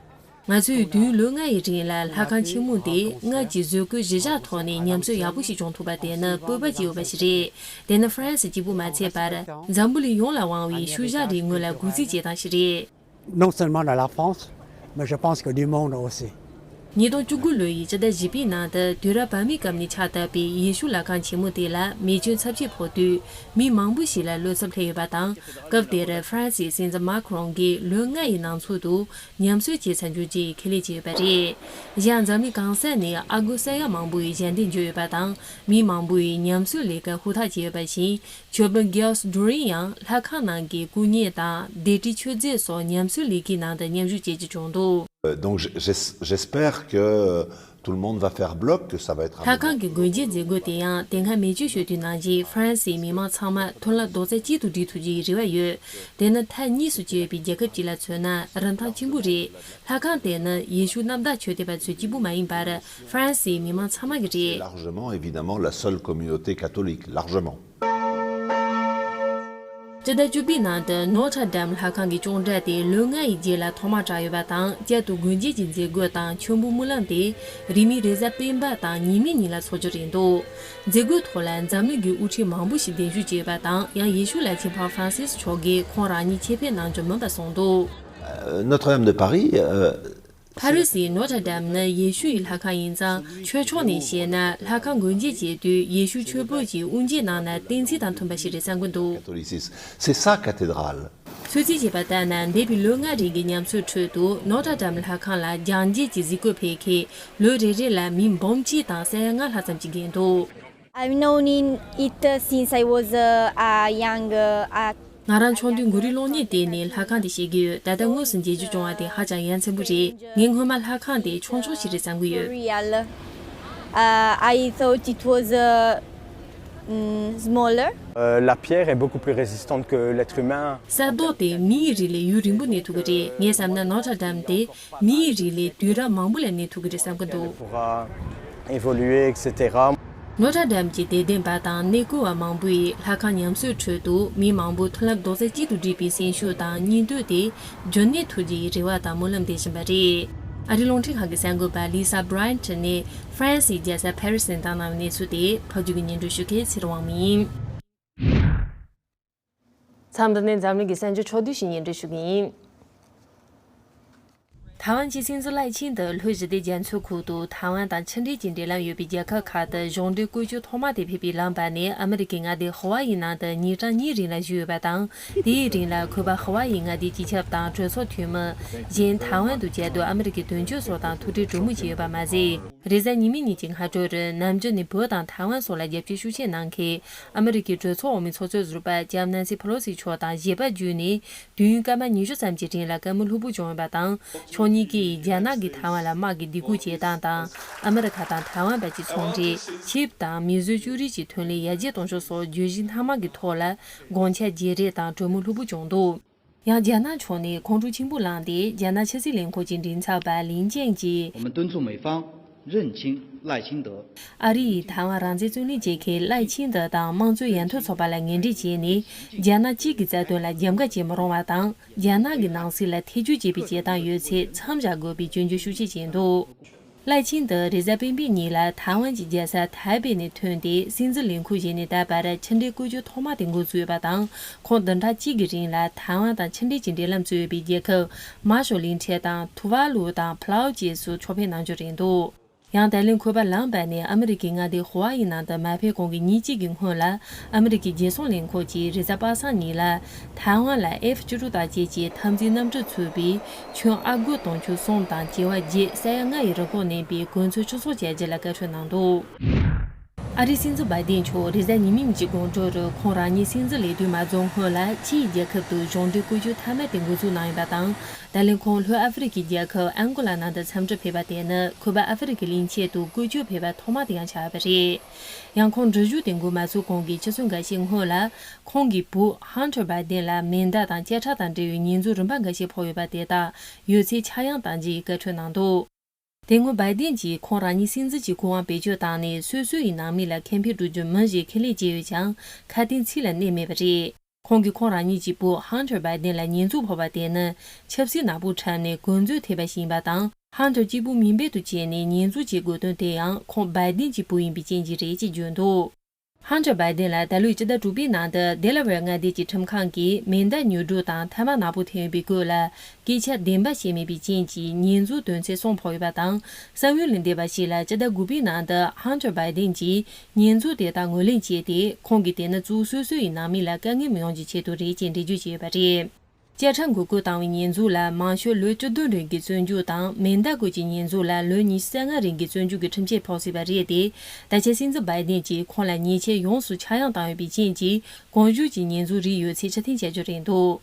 ང་ཚོས་དུས་ཡུན་ལོ་ལྔ་ཡི་རིང་ལ་ལྷ་ཁང་ཆེན་མོ་དེ་སྔར་གྱི་བཟོ་བཀོད་གཞི་བཞག་ཐོག་ནས་ཉམས་གསོ་ཡག་པོ་ཞིག་བྱུང་ཐུབ་པ་དེ་ནི་སྤོབས་པ་སྐྱེ་འོས་པ་ཞིག་རེད། དེ་ནི་ཧྥ་རན་སི་གཅིག་པུ་མ་ཚད་པར། འཛམ་བུ་གླིང་ཡོངས་ལ་དབང་བའི་ཤུལ་བཞག་རིག་དངོས་ལ་གུས་བརྩི་བྱེད་སྟངས་ཤིག་རེད། Non seulement à la France, mais je pense que du monde aussi. ཉིས་སྟོང་བཅུ་དགུ་ལོ་ཡི་སྤྱི་ཟླ་བཞི་པའི་ནང་དུ་དུས་རབས་བར་མའི་སྐབས་ནས་ཕྱག་བཏབ་པའི་ཡེ་ཤུ་ལྷ་ཁང་ཆེན་མོ་དེ་ལ་མེ་མཆོད་ཚབས་ཆེ་ཕོག་དུས། མི་མང་པོ་ཞིག་ལ་བློ་འཚབ་སླེབས་ཡོད་པ་དང་། སྐབས་དེར་ཧྥ་རན་སིའི་སྲིད་འཛིན་མཱ་ཁི་རོང་གིས་ལོ་ལྔ་ཡི་ནང་ཚུད་དུ་ཉམས་གསོ་བྱས་ཚར་རྒྱུ་བཅས་ཁས་ལེན་བྱས་ཡོད་པ་རེད། གཞན་འཛམ་གླིང་གང་ས་ནས་ཨ་སྒོར་ས་ཡ་མང་པོ་ཡི་ཞལ་འདེབས་འབྱོར་ཡོད་པ་དང་། མི་མང་པོ་ཡིས་ཉམས་གསོའི་ལས་ཀ་ཧུར་ཐག་བྱས་ཡོད་པ་བཞིན། ཆོས་དཔོན་གེའོ་སི་ཌུ་རིན་ཡང་ལྷ་ཁང་ནང་གི་སྐུ་བརྙན་དང་ལྡེབས་བྲིས་མཆོད་རྫས་སོགས་ཉམས་གསོའི་ལས་ཀའི་ནང་དུ་མཉམ་ཞུགས་བྱེད་རྒྱུ་བྱུང་འདུག Euh, donc, j- j'es- j'espère que tout le monde va faire bloc, que ça va être un ལྷ་ཁང་གི་སྒོ་འབྱེད་མཛད་སྒོ་དེ་ཡང་དེ་སྔ་མེ་མཆོད་ཞུ་དུས་ནང་བཞིན་ཧྥ་རན་སིའི་མི་མང་ཚང་མ་མཐུན་ལམ་རྡོག་རྩ་གཅིག་ཏུ་སྒྲིལ་ཐུབ་རྒྱུའི་རེ་བ་ཡོད། དེ་ནི་མཐའ་གཉིས་སུ་གྱེས་ཡོད་པའི་རྒྱལ་ཁབ་ཅིག་ལ་མཚོན་ན་རིན་ཐང་ཆེན་པོ་རེད། ལྷ་ཁང་དེ་ནི་ཡེ་ཤུ་གནམ་བདག་ཆོས་དད་པ་ཚོས་གཅིག་པུ་མ་ཡིན་པར་ཧྥ་རན་སིའི་མི་མང་ཚང་མ་གི་རེད། Largement, évidemment, la seule communauté catholique, largement. སྤྱི་ཟླ་བཅུ་པའི་ནང་དུ་ནོ་ཐར་ཌམ་ལྷ་ཁང་གི་ཅོང་སྒྲ་དེ་ལོ་ལྔ་ཡི་རྗེས་ལ་ཐོག་མར་གྲགས་ཡོད་པ་དང་། བསྐྱར་དུ་སྒོ་འབྱེད་ཀྱི་མཛད་སྒོ་དང་མཆོད་འབུལ་སྨོན་ལམ་དེ་རིང་མིན་རེས་གཟའ་སྤེན་པ་དང་ཉི་མའི་ཉིན་ལ་འཚོགས་རྒྱུ་རེད་འདུག་མཛད་སྒོའི་ཐོག་ལ་འཛམ་གླིང་གི་དབུ་ཁྲིད་མང་པོ་ཞིག་གདན་ཞུ་བྱས་ཡོད་པ་དང་། ཡང་ཡེ་ཤུ་བླ་ཆེན་ཕོབ་ཧྥ་རན་སིས་མཆོག་གིས་ཁོང་རང་ཉིད་ཆེད་ཕེབས་གནང་རྒྱུ་མིན་པ་གསུངས་འདུག་ཨ། Notre-Dame de Paris, ཨ། ཕ་རི་སིའི་ནོ་ཐར་ཌམ་ནི་ཡེ་ཤུ་ཡི་ལྷ་ཁང་ཡིན་ཙང་། ཆོས་ཕྱོགས་ནས་བཤད་ན་ལྷ་ཁང་སྒོ་འབྱེད་བྱེད་དུས་ཡེ་ཤུ་ཆོས་དཔོན་གྱིས་དབུ་འབྱེད་གནང་ན་བསྟན་འཛིན་དང་མཐུན་པ་ཞིག་རེད་བསམ་གྱི་འདུག Catholicisme, c'est sa cathédrale. ཚོད་རྩིས་བྱས་པ་ལྟར་ན། འདས་པའི་ལོ་ལྔ་རིང་གི་ཉམས་གསོའི་ཁྲོད་དུ་ནོ་ཐར་ཌམ་ལྷ་ཁང་ལ་རྒྱང་རྒྱས་ཀྱི་གཟིགས་སྐོར་ཕེབས་མཁན་ལོ་རེ་རེ་ལ་མི་འབུམ་གཅིག་དང་ས་ཡ་ལྔ་ལྷག་ཙམ་ཞིག་བརྒལ་འདུག I've known in it, uh, since I was, uh, a young, uh, a ང་རང་ཆུང་དུས་མགོ་རིལ་སློང་མཁན་དེ་ནས་ལྷ་ཁང་དེ་ཤེས་ཀྱི་ཡོད། ད་ལྟ་དངོས་སུ་མཇལ་རྒྱུ་བྱུང་བ་དེ་ཧ་ཅང་ཡ་མཚན་པོ་རེད། ངས་སྔོན་མ་ལྷ་ཁང་དེ་ཆུང་ཆུང་ཞིག་རེད་བསམ་གྱི་ཡོད། Real. Uh, I thought it was uh, mm, smaller. Euh, la pierre est beaucoup plus résistante que l'être humain. གསེར་མདོག་དེ་མིའི་རིགས་ལས་ཡུན་རིང་པོ་གནས་ཐུབ་ཀྱི་རེད། ངས་བསམ་ན་ནོ་ཊར་ཌམ་དེ་མིའི་རིགས་ལས་དུས་རབས་མང་པོ་ལ་གནས་ཐུབ་ཀྱི་རེད་བསམ་གྱི་འདུག Pourra évoluer, et cetera. ནོ་ཊར་ཌམ་གྱི་དད་ལྡན་པ་དང་གནས་སྐོར་བ་མང་པོས་ལྷ་ཁང་ཉམས་གསོའི་ཁྲོད་དུ་མི་མང་པོས་མཐུན་ལམ་རྡོག་རྩ་གཅིག་ཏུ་སྒྲིལ་པའི་སེམས་ཤུགས་དང་སྙིང་འདོད་དེ་རྒྱུན་གནས་ཐུབ་རྒྱུའི་རེ་བ་དང་སྨོན་ལམ་འདེབས་བཞིན་པ་རེད། ཨ་རིའི་རླུང་འཕྲིན་ཁང་གི་གསར་འགོད་པ་ལི་ས་བྷི་རན་ཊི་ནས་ཧྥ་རན་སིའི་རྒྱལ་ས་ཕ་རི་སི་ནས་བཏང་གནང་བའི་གནས་ཚུལ་དེ་ཕབ་སྒྱུར་གྱིས་སྙན་སྒྲོན་ཞུ་མཁན་ཚེ་རིང་དབང་མོ་ཡིན། མཚམས་འདི་ནས་འཛམ་གླིང་གི་གསར་འགྱུར་ཕྱོགས་བསྡུས་ཤིག་སྙན་སྒྲོན་ཞུ་གི་ཡིན། ཐའེ་ཝན་གྱི་སྲིད་འཛིན་ལའེ་ཆིང་དུ་ལྷོའི་ཞི་བདེ་རྒྱ་མཚོའི་ཁུལ་དུ་ཐའེ་ཝན་དང་ཆིངས་འགྲིག་གི་འབྲེལ་ལམ་ཡོད་པའི་རྒྱལ་ཁབ་ཁག་ཏུ་གཞུང་འབྲེལ་བཀོལ་སྤྱོད་ཐོག་མ་དེ་ཕེབས་པའི་ལམ་བར་ནས་ཨ་མི་རི་ཀའི་མངའ་སྡེ་ཧ་ཝཱ་ཡིའི་ནང་དུ་ཉིན་གྲངས་གཉིས་རིང་ལ་བཞུགས་ཡོད་པ་དང་། དེའི་རིང་ལ་ཁོས་ཧ་ཝཱ་ཡིའི་མངའ་སྡེའི་སྤྱི་ཁྱབ་དང་གྲོས་ཚོགས་འཐུས་མི། གཞན་ཐའེ་ཝན་དུ་བཅའ་སྡོད་ཨ་མི་རི་ཀའི་དོན་གཅོད་སོགས་དང་ཐུག་འཕྲད་གྲོས་མོལ་བྱས་ཡོད་པ་མ་ཟད། རེས་གཟའ་ཉི་མའི་ཉིན་གྱི་སྔ་དྲོར་ནམ་རྒྱུན་ནས་བོད་དང་ཐའེ་ཝན་སོགས་ལ་རྒྱབ་སྐྱོར་ཤུགས་ཆེ་གནང་མཁན་ཨ་མི་རི་ཀའི་གྲོས་ཚོགས་འོག་མའི་ཚོགས་གཙོ་ཟུར་པ་ལྕམ་ནན་སི་ཕེ་ལོ་སི་མཆོག་དང་བཞེས་པ་བརྒྱུད་ནས་དུས་ཡུན་སྐར་མ་ཉི་ཤུ་ཙམ་གྱི་རིང་ལ་བཀའ་མོལ་ལྷུག་པོ་བྱུང་ཡོད་པ་དང་། ཕྱོགས་གཉིས་ཀས་རྒྱ་ནག་གིས་ཐའེ་ཝན་ལ་དམག་གི་སྡིགས་སྐུལ་བྱེད་སྟངས་དང་། ཨ་མི་རི་ཁ་དང་ཐའེ་ཝན་བར་གྱི་ཚོང་འབྲེལ། ཆིབས་དང་མིས་བཟོས་ཅོ་རིགས་ཀྱི་ཐོན་ལས་ཡར་རྒྱས་གཏོང་ཕྱོགས་སོགས་བརྗོད་གཞི་སྣ་མང་གི་ཐོག་ལ་དགོངས་འཆར་བརྗེ་རེས་དང་གྲོས་མོལ་ལྷུག་པོ་བྱུང་འདུག་ཡང་རྒྱ་ནག་ཕྱོགས་ནས་ཁོང་ཁྲོ་ཆེན་པོ་ལངས་ཏེ། རྒྱ་ནག་ཕྱི་སྲིད་ལས་ཁུངས་ཀྱི་མགྲིན་ཚབ་པ་ལིན་ཅན་གྱིས། 我们敦促美方认清赖清德。 ཨ་རི་ཡིས་ཐའེ་ཝན་རང་བཙན་རྩོད་ལེན་བྱེད་མཁན་ལའེ་ཆིང་ཏེ་དང་དམངས་གཙོའི་ཡར་ཐོན་ཚོགས་པ་ལ་ངན་འབྲེལ་བྱས་ནས། རྒྱ་ནག་གཅིག་གི་རྩ་དོན་ལ་རྒྱབ་འགལ་བྱེད་མི་རུང་བ་དང་། རྒྱ་ནག་གི་ནང་སྲིད་ལ་ཐེ་ཇུས་བྱེད་པའི་བྱེད་སྟངས་ཡོད་ཚད་མཚམས་བཞག་དགོས་པའི་སྐྱོན་བརྗོད་ཤུགས་ཆེ་བྱས་འདུག་ལའེ་ཆིང་ཏེ་རེས་གཟའ་སྤེན་པའི་ཉིན་ལ་ཐའེ་ཝན་གྱི་རྒྱལ་ས་ཐའེ་པེ་ནས་ཐོན་ཏེ། སྲིད་འཛིན་ལས་ཁུངས་བཞེས་ནས་ད་བར་ཕྱི་འབྲེལ་བཀོལ་སྤྱོད་ཐོག་མ་དེ་འགོ་བཙུགས་ཡོད་པ་དང་། ཁོང་བདུན་ཕྲག་གཅིག་གི་རིང་ལ་ཐའེ་ཝན་དང་ཕྱི་འབྲེལ་གྱི་འབྲེལ་ལམ་བཙུགས་ཡོད་པའི་རྒྱལ་ཁབ་མར་ཤལ་གླིང་ཕྲན་དང་ཐུ་ཝཱ་ལུ་དང་ཕ་ལའུ་བཅས་སུ་ཕྱོགས་ཕེབས་གནང་རྒྱུ་རེད་འདུག་ཡང་ད་ལན་ཁོས་ལམ་བར་ནས་ཨ་མི་རི་ཀའི་མངའ་སྡེ་ཧ་ཝཱ་ཡི་ནང་དུ་མ་ཕེབས་གོང་གི་ཉིན་གཅིག་གི་སྔོན་ལ། ཨ་མི་རི་ཀའི་རྒྱལ་སྲུང་ལས་ཁུངས་ཀྱིས་རེས་གཟའ་པ་སངས་ཉིན་ལ། ཐའེ་ཝན་ལ་ཨེཕ་བཅུ་དྲུག་དང་བཅས་ཀྱི་འཐབ་འཛིང་གནམ་གྲུ་ཚུད་པའི་ཁྱོན་ཨར་སྒོར་དུང་ཕྱུར་གསུམ་དང་བྱེ་བ་བརྒྱད་ས་ཡ་ལྔ་ཡི་རི་ཁོག་གནས་པའི་གོ་མཚོན་ཆུ་གསོག་བྱ་རྒྱུ་ལ་བཀའ་འཁྲོལ་གནང་འདུག་ཨ་རིའི་སྲིད་འཛིན་བྷའི་ཏིན་མཆོག་རེས་གཟའ་ཉི་མའི་ཉིན་གྱི་དགོང་དྲོར་ཁོང་རང་ཉིད་སྲིད་འཛིན་ལས་དུས་མ་རྫོགས་སྔོན་ལ་ཕྱིའི་རྒྱལ་ཁབ་ཏུ་གཞུང་འབྲེལ་བཀོལ་སྤྱོད་མཐའ་མ་དེ་འགོ་འཛུགས་གནང་ཡོད་པ་དང་། ད་ལན་ཁོང་ལྷོ་ཨ་ཧྥེ་རི་ཁའི་རྒྱལ་ཁབ་ཨན་གོ་ལ་ནང་དུ་འཚམས་འདྲིར་ཕེབས་པ་དེ་ནི་ཁུ་པ་ཨ་ཧྥེ་རི་ཁའི་གླིང་ཆེན་དུ་བཀོལ་སྤྱོད་ཕེབས་པ་ཐོག་མ་དེ་ཡང་ཆགས་ཡོད་པ་རེད། ཡང་ཁོང་འགྲུལ་བཞུད་དེ་འགོ་མ་ཚུགས་གོང་གི་ཆུ་ཚོད་འགའ་ཤས་སྔོན་ལ། ཁོང་གི་བུ་ཧན་ཐར་བྷའི་ཏིན་ལ་མེ་མདའ་དང་བཅད་ཁྲ་དང་འབྲེལ་བའི་ཉེས་འཛུགས་རིམ་པ་འགའ་ཤས་ཕོག་ཡོད་པ་དེ་དག་ཡོད་ཚད་ཆག་ཡང་གཏང་རྒྱུའི་བཀའ་འཁྲོལ་གནང་འདུག་དེ་སྔོན་བྷའི་ཏིན་གྱིས་ཁོང་རང་ཉིད་སྲིད་འཛིན་གྱི་ཁོ་དབང་བེད་སྤྱོད་བཏང་ནས། སོ་སོ་ཡི་ནང་མི་ལ་ཁེ་ཕན་སྒྲུབ་རྒྱུ་མིན་ཞེས་ཁས་ལེན་བྱས་ཡོད་ཀྱང་། ཁ་དན་ཚིག་ལ་གནས་མེད་པ་རེད། ཁོང་གིས་ཁོང་རང་ཉིད་ཀྱི་བུ་ཧན་ཐར་བྷའི་ཏིན་ལ་ཉེས་འཛུགས་ཕོག་པ་དེ་ནི་ཆབ་སྲིད་ནག་པོའི་ཁྲོད་ནས་གོ་འཛོལ་ཐེབས་པ་ཞིག་ཡིན་པ་དང་། ཧན་ཐར་གཅིག་པུ་མིང་འབོད་དུ་བྱས་ནས་ཉེས་འཛུགས་བྱེད་དགོས་དོན་དེ་ཡང་ཁོང་བྷའི་ཏིན་གྱི་བུ་ཡིན་པའི་རྐྱེན་གྱིས་རེད་ཅེས་བརྗོད་འདུག་ཧན་ཐར་བྷའི་ཏིན་ལ་ད་ལོའི་སྤྱི་ཟླ་དྲུག་པའི་ནང་དུ་ཌེ་ལ་ཝེར་མངའ་སྡེ་གྱི་ཁྲིམས་ཁང་གིས་མེ་མདའ་ཉོ་སྒྲུག་དང་ཐ་མག་ནག་པོ་འཐེན་ཡོད་པའི་སྐོར་ལ་སྐད་ཆ་བདེན་པ་བཤད་མེད་པའི་རྐྱེན་གྱིས་ཉེས་འཛུགས་དོན་ཚན་གསུམ་ཕོག་ཡོད་པ་དང་། གསང་ཡུལ་ལས་འདས་པ་ཞིག་ལ་སྤྱི་ཟླ་དགུ་པའི་ནང་དུ་ཧན་ཐར་བྷའི་ཏིན་གྱིས་ཉེས་འཛུགས་དེ་དག་ངོས་ལེན་བྱས་ཏེ། ཁོང་གིས་དེ་ནི་གཙོ་བོ་སོ་སོ་ཡི་ནང་མི་ལ་དཀའ་ངལ་མི་ཡོང་རྒྱུའི་ཆེད་དུ་རེད་ཅེས་འགྲེལ་བརྗོད་བྱས་ཡོད་པ་རེད། བཅད་ཁྲ་འགོག་རྒོལ་བཏང་བའི་ཉེས་འཛུགས་ལ་མང་ཤོས་ལོ་བཅུ་བདུན་རིང་གི་བཙོན་འཇུག་དང་། མེ་མདའ་སྐོར་གྱི་ཉེས་འཛུགས་ལ་ལོ་ཉི་ཤུ་རྩ་ལྔ་རིང་གི་བཙོན་འཇུག་གི་ཁྲིམས་ཆད་ཕོག་སྲིད་པ་རེད་དེ། ད་ཆ་སྲིད་འཛིན་བྷའི་ཏིན་གྱིས་ཁོང་ལ་ཉེས་ཆད་ཡོངས་སུ་ཆག་ཡང་བཏང་ཡོད་པའི་རྐྱེན་གྱིས། གོང་ཞུས་ཀྱི་ཉེས་འཛུགས་རིགས་ཡོད་ཚད་ཕྱིར་འཐེན་བྱ་རྒྱུ་རེད་འདུག